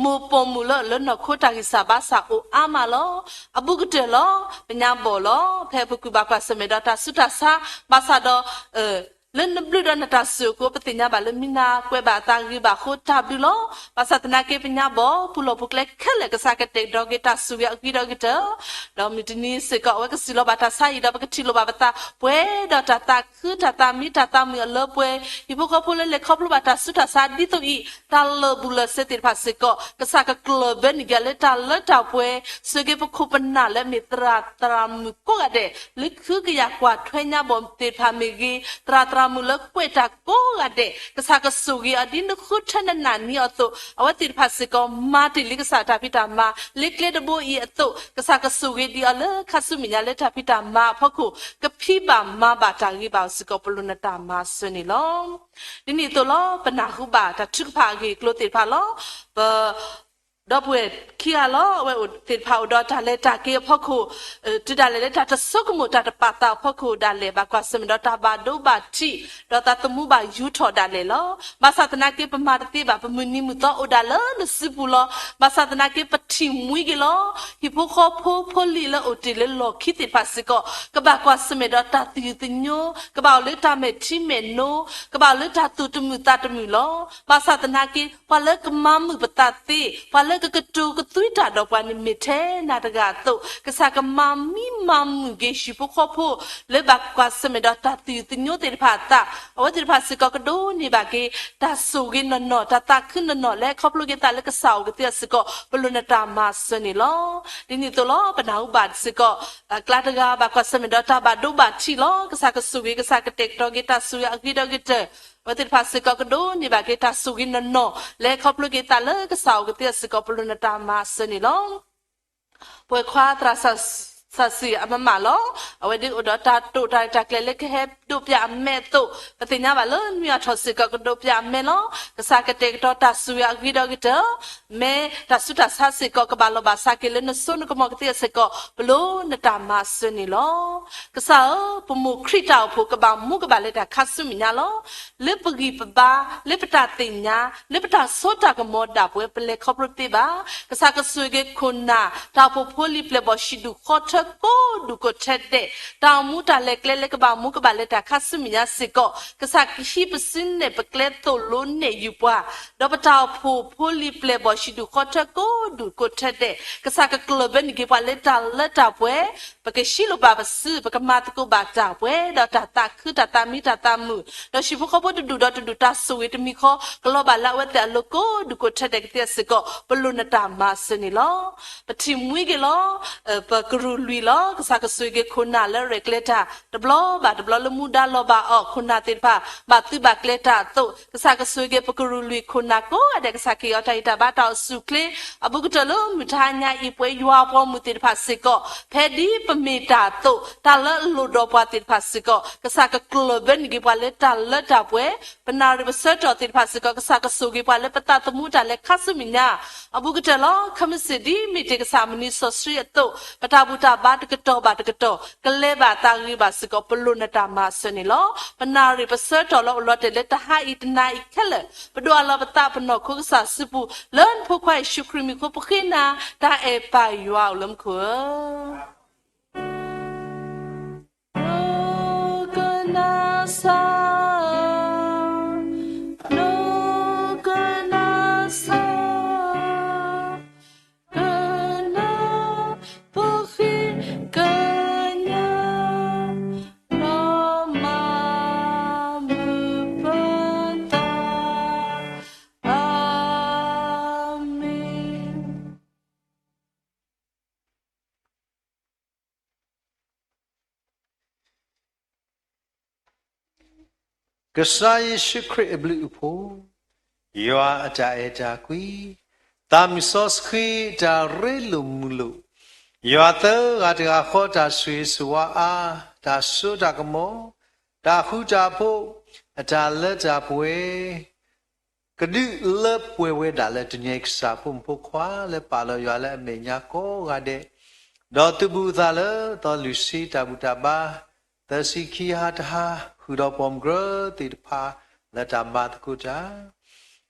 မိၢ်ပိာ်မုၣ်လၢလၢနီၢ်ခိတၢ်ဂံၢ်စၢ်ဘါစၢ်အိၣ်အါမးလီၤ. အဘူးကတၢၢ်လီၤ ပညါဘီၣ်လီၤ ဖဲပကွၢ်ဘၣ်ကွၢ်ဆၢၣ်မဲာ်ဒီးတၢ်ဆူးတၢ်ဆါ ဘၣ်ဆၣ်ဒီး လၢနဘျုးဒီးနတၢ်စူၢ်အဃိ ပသ့ၣ်ညါဘၣ်လၢမံနၤကွဲးဘၣ်အသးဂ့ၤဘၣ်အဃိ တၢ်ဘျုးလီၤ. ဘၣ်ဆၣ်သနာ်က့ ပညါဘီၣ် ပူၤလီၢ်ပူၤကျဲခဲလၢာ် ကစၢ်ကတဲာ်ကတီၤက့ၤတၢ်ဆိၣ်ဂ့ၤအဂ့ၤဒီးအကတၢၢ်, ဒီးမုၢ်တနံၤစ့ၢ်ကီး အဝဲကစံၣ်လီၤဘၣ်တၢ်ဆါအံၤ ဒီးပကထံၣ်လိာ်ဘၣ်ပသး ပှဲၤဒီးတၢ်သးခု တၢ်သးမံ တၢ်သးမုာ်အလၢပှဲၤ, ဟံၣ်ဖိဃီဖိလၢလဲၤခီဖျိဘၣ်တၢ်ဆူးတၢ်ဆါဒ်သိးအံၤ တၢ်လၢာ်ဘူၣ်လၢာ်စ့သ့ၣ်တဖၣ်စ့ၢ်ကီး ကစၢ်ကကျၢၢ်ဘၢန့ၢ်က့ၤလၢတၢ်လၢတၢ်ပှဲၤ, ဆိၣ်ဂ့ၤပခိၣ်ပနၢ်လၢအမ့ၢ်သရၣ်သရၣ်မုၣ်ကိးဂၤဒဲး လၢခုကယၤကွၢ်ထွဲညါဘီၣ်သ့ၣ်တဖၣ်မ့ၢ်ဂ့ၤ, သရၣ်သရၣ်မုၣ်လၢကွဲးတၢ်ကိးဂၤဒဲး ကစၢ်ကဆိၣ်ဂ့ၤအီၤဒ်နဃုထၢနနာ်န့ၢ်အီၤအသိး အဝဲသ့ၣ်တဖၣ်စ့ၢ်ကီး မၤတ့ၢ်လံကစၢ်တၢ်ဖံးတၢ်မၤ လၢကျဲတဘိအံၤအသိး ကစၢ်ကဆိၣ်ဂ့ၤဒံးအီၤလၢခါဆူမဲာ်ညါလၢတၢ်ဖံးတၢ်မၤအဖီခိၣ် ကဖံးဘၣ်မၤဘၣ်တၢ်ဂ့ၤဘၣ်အီၤစ့ၢ်ကီး ပလိာ်နတၢ်မၤစၢၤန့ၣ်လီၤ. ဒ်န့ၣ်အသိးလီၤ ပနၢ်ဟူဘၣ်တၢ်ထုကဖၣ်အဂ့ၢ်အကျိၤသ့ၣ်တဖၣ်လီၤ. ပ ဒီပုၢ်ဝဲၢ်ခံဂၤလီၤ အဝဲသ့ၣ်တဖၣ်အိၣ်ဒီးတၢ်လဲၤတၢ်က့ၤအဖီခိၣ် တုၤဒၣ်လဲာ်လၢတၢ်တဆိကမိၣ်တၢ်တပာ်သးအဖီခိၣ်ဒၣ်လဲာ် ဘၣ်ကွၢ်ဆၢၣ်မဲာ်ဒီးတၢ်ဘၣ်ဒိဘၣ်ထံး ဒီးသးသမူဘၣ်ယူၤထီၣ်ဒၣ်လဲာ်လီၤ. ဘၣ်ဆၣ်သနာ်က့ ပမၤတသ့ဘၣ် ပမုၢ်နံၤမုၢ်သီအိၣ်ဒၣ်လၢနစုပူၤလီၤ. ဘၣ်ဆၣ်သနာ်က့ ပထံၣ်မှံက့ၤလီၤ ဟံၣ်ဖိဃီဖိဖိလံၤလၢအိၣ်တ့ၢ်လၢလီၢ်ခံသ့ၣ်တဖၣ်စ့ၢ်ကီး ကဘၣ်ကွၢ်ဆၢၣ်မဲာ်ဒီးတၢ်သယုၢ်သညိ ကဘၣ်အိၣ်လၢတၢ်မဲာ်ထံမဲာ်နိ ကဘၣ်အိၣ်လၢတၢ်သူၣ်တမုာ်သးတမုာ်လီၤ. ဘၣ်ဆၣ်သနာ်က့ ပှၤလၢကမၤမုာ်ပသးသ့, ပှၤလၢကကတိၤကသွံတၢ်ဒီးပှၤန့ၣ် မ့ၢ်ထဲနၤတဂၤအသိး ကစၢ်ကမၤမံမၤမုာ်က့ၤဟံၣ်ဖိဃီဖိ လၢဘၣ်ကွၢ်ဆၢၣ်မဲာ်ဒီးတၢ်သယုၢ်သညိသ့ၣ်တဖၣ်အသး အဝဲသ့ၣ်တဖၣ်စ့ၢ်ကီးကဒိးန့ၢ်ဘၣ်က့ၤ တၢ်ဆိၣ်ဂ့ၤနီၢ်နီၢ် တၢ်သးခုနီၢ်နီၢ် လၢခီဖျိက့ၤသးလၢကစၢ်အအိၣ်ကသ့စ့ၢ်ကီး ပလိာ်နတၢ်မၤစၢၤန့ၣ်လီၤ. ဒ်န့ၣ်အသိးလီၤ ပနၢ်ဟူဘၣ်စ့ၢ်ကီး အကျါတဂၤ ဘၣ်ကွၢ်ဆၢၣ်မဲာ်ဒီးတၢ်ဘၣ်ဒိဘၣ်ထံးလီၤ. ကစၢ်ကဆိၣ်ဂ့ၤ ကစၢ်ကတဲာ်ကတီၤက့ၤတၢ်ဆိၣ်ဂ့ၤအဂ့ၤဒီးအကတၢၢ် အဝဲသ့ၣ်တဖၣ်စ့ၢ်ကီးကဒိးန့ၢ်ဘၣ်က့ၤတၢ်ဆိၣ်ဂ့ၤနီၢ်နီၢ် လၢခီဖျိက့ၤသးလၢကစၢ်အအိၣ်ကသ့စ့ၢ်ကီး ပလိာ်နတၢ်မၤစၢၤန့ၣ်လီၤ. ပှဲၤခွါသရၣ်စၢ်စံၣ်အမမးလီၤ. အဝဲဒၣ်အိၣ်ဒီးတၢ်တိာ်တၢ်ရဲၣ်တၢ်ကျဲၤလၢကဟဲ ဒိးပၠးအမဲအသိး, ပသ့ၣ်ညါဘၣ်လၢနွံအထီၣ်စ့ၢ်ကီး ကဒိးပၠးအမဲလီၤ. ကစၢ်ကတဲာ်ကတီၤတၢ်ဆိၣ်ဂ့ၤအဂ့ၤဒီးကတၢၢ်, မ့ၢ်တၢ်ဆူးတၢ်ဆါစ့ၢ်ကီး ကဘၣ်လီၤဘၣ်စးက့ၤလၢနစိနကမီၤကသ့အစ့ၢ်ကီး ပလိၣ်နတၢ်မၤစၢၤန့ၣ်လီၤ. ကစၢ်ဧၢ, ပမိၢ်ခရံာ်တၢ်အိၣ်ဖှိၣ်ကဘၣ်မူကဘၣ်လဲၤတၢ်ခါဆူမဲာ်ညါလီၤ. လၢပဂံၢ်ပဘါ, လၢပတၢ်သ့ၣ်ညါ, လၢပတၢ်စိတၢ်ကမီၤဒၣ်ပှဲၤ ပလဲၤခီဖျိတသ့ဘၣ်. ကစၢ်ကဆိၣ်ဂ့ၤခိၣ်နၢ် တၢ်အိၣ်ဖှိၣ်ဖိလံၤပျဲၢ်ဘီၣ် ဟံၣ်ဒူၣ်ဃီထၢကိးဒူၣ်ကိးထဲဒဲး, တၢ်အိၣ်မူတၢ်လဲၤကျဲလၢကဘၣ်မူကဘၣ်လဲၤတၢ်ခါဆူမဲာ်ညါစ့ၢ်ကီး ကစၢ်ကဟံးပစုနဲၣ်ပကျဲသိၣ်လိနဲၣ်ယုၢ်ပှၤ, ဒီးပတၢ်အိၣ်ဖှိၣ်ဖိလံၤပျဲၢ်ဘီၣ် ဟံၣ်ဒူၣ်ဃီထၢကိးဒူၣ်ကိးထဲဒဲး ကစၢ်ကကျၢၢ်ဘၢနုာ်က့ၤပှၤလၢတၢ်လၢတၢ်ပှဲၤ, ပကဟံးလိာ်ဘၣ်ပစု, ပကမၤသကိးဘၣ်တၢ်ပှဲၤ, ဒီးတၢ်သးခု, တၢ်သးမံ, တၢ်သးမုာ်, ဒီးဟံၣ်ဖိဃီဖိတဒူၣ်ဒီးတဒူၣ် တၢ်ဆိၣ်ဂ့ၤတမံၤဃီ ကလီၤဘၣ်လၢအဝဲသ့ၣ်အလိၤကိးဒူၣ်ကိးထဲဒဲးကသ့စ့ၢ်ကီး ပလိၣ်နတၢ်မၤစၢၤန့ၣ်လီၤ. ပထံၣ်မှံက့ၤလီၤ. ပကရူၢ်လွံၢ်လီၤ. ကစၢ်ကဆိၣ်ဂ့ၤခိၣ်နၢ်လၢရဲၣ်ကျဲၤတၢ် တဘျီဘၣ်တဘျီလၢမူဒါလီၤဘၣ်အီၤ ခိၣ်နၢ်သ့ၣ်တဖၣ် ဘၣ်သုးဘၣ်ကျဲၤတၢ်အသိး, ကစၢ်ကဆိၣ်ဂ့ၤပကရူၢ်လွံၢ်ခိၣ်နၢ်ကိးဂၤဒဲး ကစၢ်ကဟ့ၣ်အီၤတၢ်ဂံၢ်တၢ်ဘါတၢ်အိၣ်ဆူၣ်အိၣ်ချ့ အဘူးကတၢၢ်လၢမုၢ်တဟါညါအံၤ ပဝဲယွၤအပှၤမုၣ်သ့ၣ်တဖၣ်စ့ၢ်ကီး ဖဲဒ်ပမ့ၢ်တၢ်အသိး တၢ်လၢအလိၣ်ဒီးပှၤသ့ၣ်တဖၣ်စ့ၢ်ကီး ကစၢ်ကကျၢၢ်ဘၢနုာ်က့ၤပှၤလၢတၢ်လၢတၢ်ပှဲၤ, ပနၣ်ရံၣ်ပဆၢကတီၢ်သ့ၣ်တဖၣ်စ့ၢ်ကီး ကစၢ်ကဆိၣ်ဂ့ၤပှၤလၢပသးသမူတၢ်လဲၤခါဆူမဲာ်ညါ အဘူးကတၢၢ်လီၤ. ခဲမုၢ်ဆ့ၣ်ဒ်မ့ၢ်တ့ၢ်ကစၢ်မုၢ်နံၤစီဆှံအသိး ပတၢ်ဘူၣ်တၢ်ဘါတကတီၢ်ဘၣ်တကတီၢ် ကလဲၤဘၣ်သးဂ့ၤဘၣ်စ့ၢ်ကီး ပလိၣ်နတၢ်မၤစၢၤန့ၣ်လီၤ. ပနၣ်ရံၣ်ပဆၢကတီၢ်လၢအိၣ်လီၤတဲာ်လၢတဟါအံၤတနၤအံၤခဲလၢာ် ပဒိးအးလီၤပသးပနီၢ်ခိကစၢ်စုပူၤ လၢနဖိခွါယ့ၣ်ၡူးခရံာ်မံၤအဃိ ပဃ့နၤ တၢ်အဲၣ်ပၢ်ယွၤအိၣ်လၢမူခိၣ်ဧၢ နကနၣ်စၢ်, နကနၣ်စၢ်, ကနၣ်ပဃ့ကညး, ဒီးမၤမုာ်ပသး, အၤမ့ၣ်. ကစၢ်ယ့ၣ်ၡူးခရံာ်အဘျုးအဖှိၣ်, ယွၤအတၢ်အဲၣ်တၢ်ကွံ, သးမုၢ်စီဆှံအတၢ်ရ့လိာ်မုာ်လိာ်, ယွၤသၢဂၤတဂၤဃီတၢ်ဆိၣ်ဂ့ၤဆိၣ်ဝါအါ, တၢ်စိတၢ်ကမီၤ, တၢ်ဃူတၢ်ဖိး, အတၢ်လၢတၢ်ပှဲၤ ကဒုးလၢပှဲၤဝဲဒၣ်လၢတနံၤအံၤကစၢ်ဖိမုၣ်ဖိခွါလၢပာ်လီၤယွၤလၢအမဲာ်ညါကိးဂၤဒဲး, ဒီးသုးဘူးအသးလၢသီလွံၢ်ဆံတၢ်ဘူၣ်တၢ်ဘါ သၢဆံခံဟါတဟါ ဃုာ်ဒီးပိာ်မုၣ်ကရၢသ့ၣ်တဖၣ်လၢတၢ်မၤသကိးတၢ်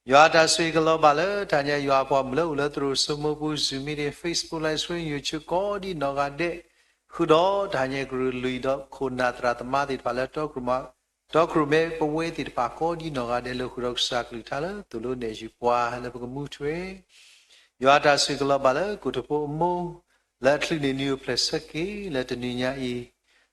ယွၤအတၢ်ဆိၣ်ဂ့ၤကလီၤဘၣ်လၢတဟါညါ ယွၤအပှၤမုၣ်လၢအိၣ်လၢသရိာ်စိမိပူၤ Zoom meeting, Facebook live stream, YouTube ကိးဒံနီၢ်ဂၤဒဲး, ဃုာ်ဒီးတဟါညါကရူၢ်လွံၢ်ဒီးခိၣ်နၢ်သရၣ်သမါသ့ၣ်တဖၣ်လၢ တီကရူၢ်မဲပဝဲသ့ၣ်တဖၣ်ကိးဒံနီၢ်ဂၤဒဲး လၢဃုာ်ဒီးကစၢ်ကလုၢ်ကထါလၢသိၣ်လိနဲၣ်ယုၢ်ပှၤလၢပကမူထွဲ ယွၤအတၢ်ဆိၣ်ဂ့ၤကလီၤဘၣ်လၢကိၣ်တဖိအမိၢ် လၢအချုးန့ၢ်နံၤအိၣ်ဖျဲၣ်ဆၢက့ၤလၢတနံၤညါအံၤ,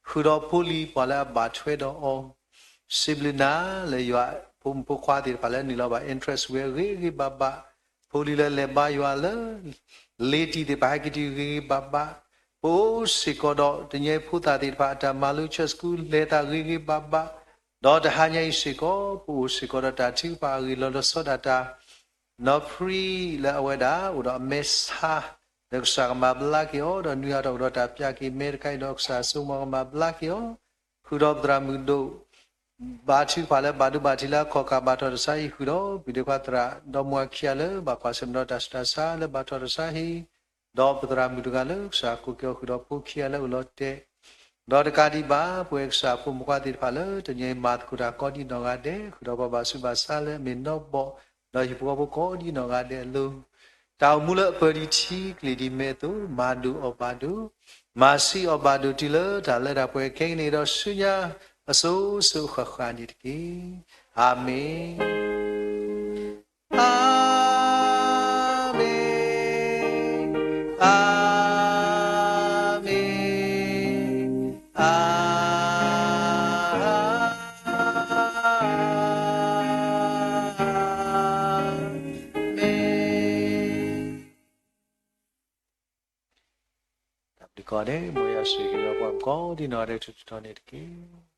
ဃုာ်ဒီးဖိလံၤပှၤလၢအဘၣ်ထွဲဒီးအီၤ, စံးဘျုးနၤလၢယွၤဖိမုၣ်ဖိခွါသ့ၣ်တဖၣ်လၢနုာ်လီၤဘၣ် interest ဝဲဂ့ၤဂ့ၤဘၣ်ဘၣ်, ဖိလံၤလၢလဲၤဘါယွၤလၢ လ့ၤတံၢ်သ့ၣ်တဖၣ်ဟဲက့ၤတုၤဂ့ၤဂ့ၤဘၣ်ဘၣ်, ပအိၣ်စ့ၢ်ကီးဒီးတနံၤအံၤဖိသၣ်သ့ၣ်တဖၣ်အတၢ်မၤလိ church school လဲၤသးဂ့ၤဂ့ၤဘၣ်ဘၣ်, ဒီးတဟါညါအံၤစ့ၢ်ကီး ပအိၣ်စ့ၢ်ကီးဒီးတၢ်ထုကဖၣ်အဂ့ၢ်လီၤလီၤဆီဒၣ်တၢ် နီၢ်ဖရံလၢအဝဲဒၣ်အိၣ်ဒီးအမဲာ်ဆါ, လၢကစၢ်ကမၤဘျါက့ၤအီၤ, ဒီးနွံအါထီၣ်အိၣ်ဒီးတၢ်ပျၢ်က့ၤမဲတခါအံၤ ဒီးကစၢ်စိကမီၤကမၤဘျါက့ၤအီၤ, ဃုာ်ဒီးပသရၣ်မုၣ်ဒိၣ်, ဘါထုကဖၣ်လၢဘၣ်ဒိဘၣ်ထံးလၢအခီၣ်ကၢ်ဘၣ်ထီၣ်တစါအံၤ ဃုာ်ဒီးပုၢ်ဒီခွါသရၣ် ဒီမါဝၤခံဂၤလၢဘၣ်ကွၢ်ဆၢၣ်မဲာ်ဒီးတၢ်ဆူးတၢ်ဆါလၢဘၣ်ထီၣ်တစါအံၤ, ဒီးပသရၣ်မုၣ်တဂၤလၢကစၢ်ကိးက့ၤအီၤ ဃုာ်ဒီးဖိခံဂၤလၢအိၣ်လီၤတဲာ် ဒီးတကးဒံးဘၣ် ပဝဲကစၢ်ဖိမုၣ်ဖိခွါသ့ၣ်တဖၣ်လၢတနံၤအံၤမၤသကိးတၢ်ကိးဒံနီၢ်ဂၤဒဲး ဃုာ်ဒီးပှၤဘၣ်ဆူးဘၣ်ဆါလၢအမ့ၢ်နီၢ်ဘီၣ်, ဒီးဟံၣ်ဖိဃီဖိကိးဒံနီၢ်ဂၤဒဲးအလိၤ, တၢ်အိၣ်မူလၢအပၢၤဒံးထံကလံၤဒံးမဲအသိး မၤဒိၣ်အီၣ်ဘၣ်ဒိၣ်, မၤဆံးအီၣ်ဘၣ်ဒိၣ်တုၤလၢတၢ်လၢတၢ်ပှဲၤခဲကနံၣ်ဒီးဆူညါ အစိၤစိၤအဃၣ်ဃၣ်န့ၣ်တက့ၢ်. အၤမ့ၣ်. အၤမ့ၣ်, အၤမ့ၣ်, အၤမ့ၣ်. တၢ်ဘျုးကိးဂၤဒဲး မ်ယွၤဆိၣ်ဂ့ၤက့ၤပှၤကိးဒံနီၢ်ဂၤဒဲး တထူၣ်တီၤန့ၣ်တက့ၢ်.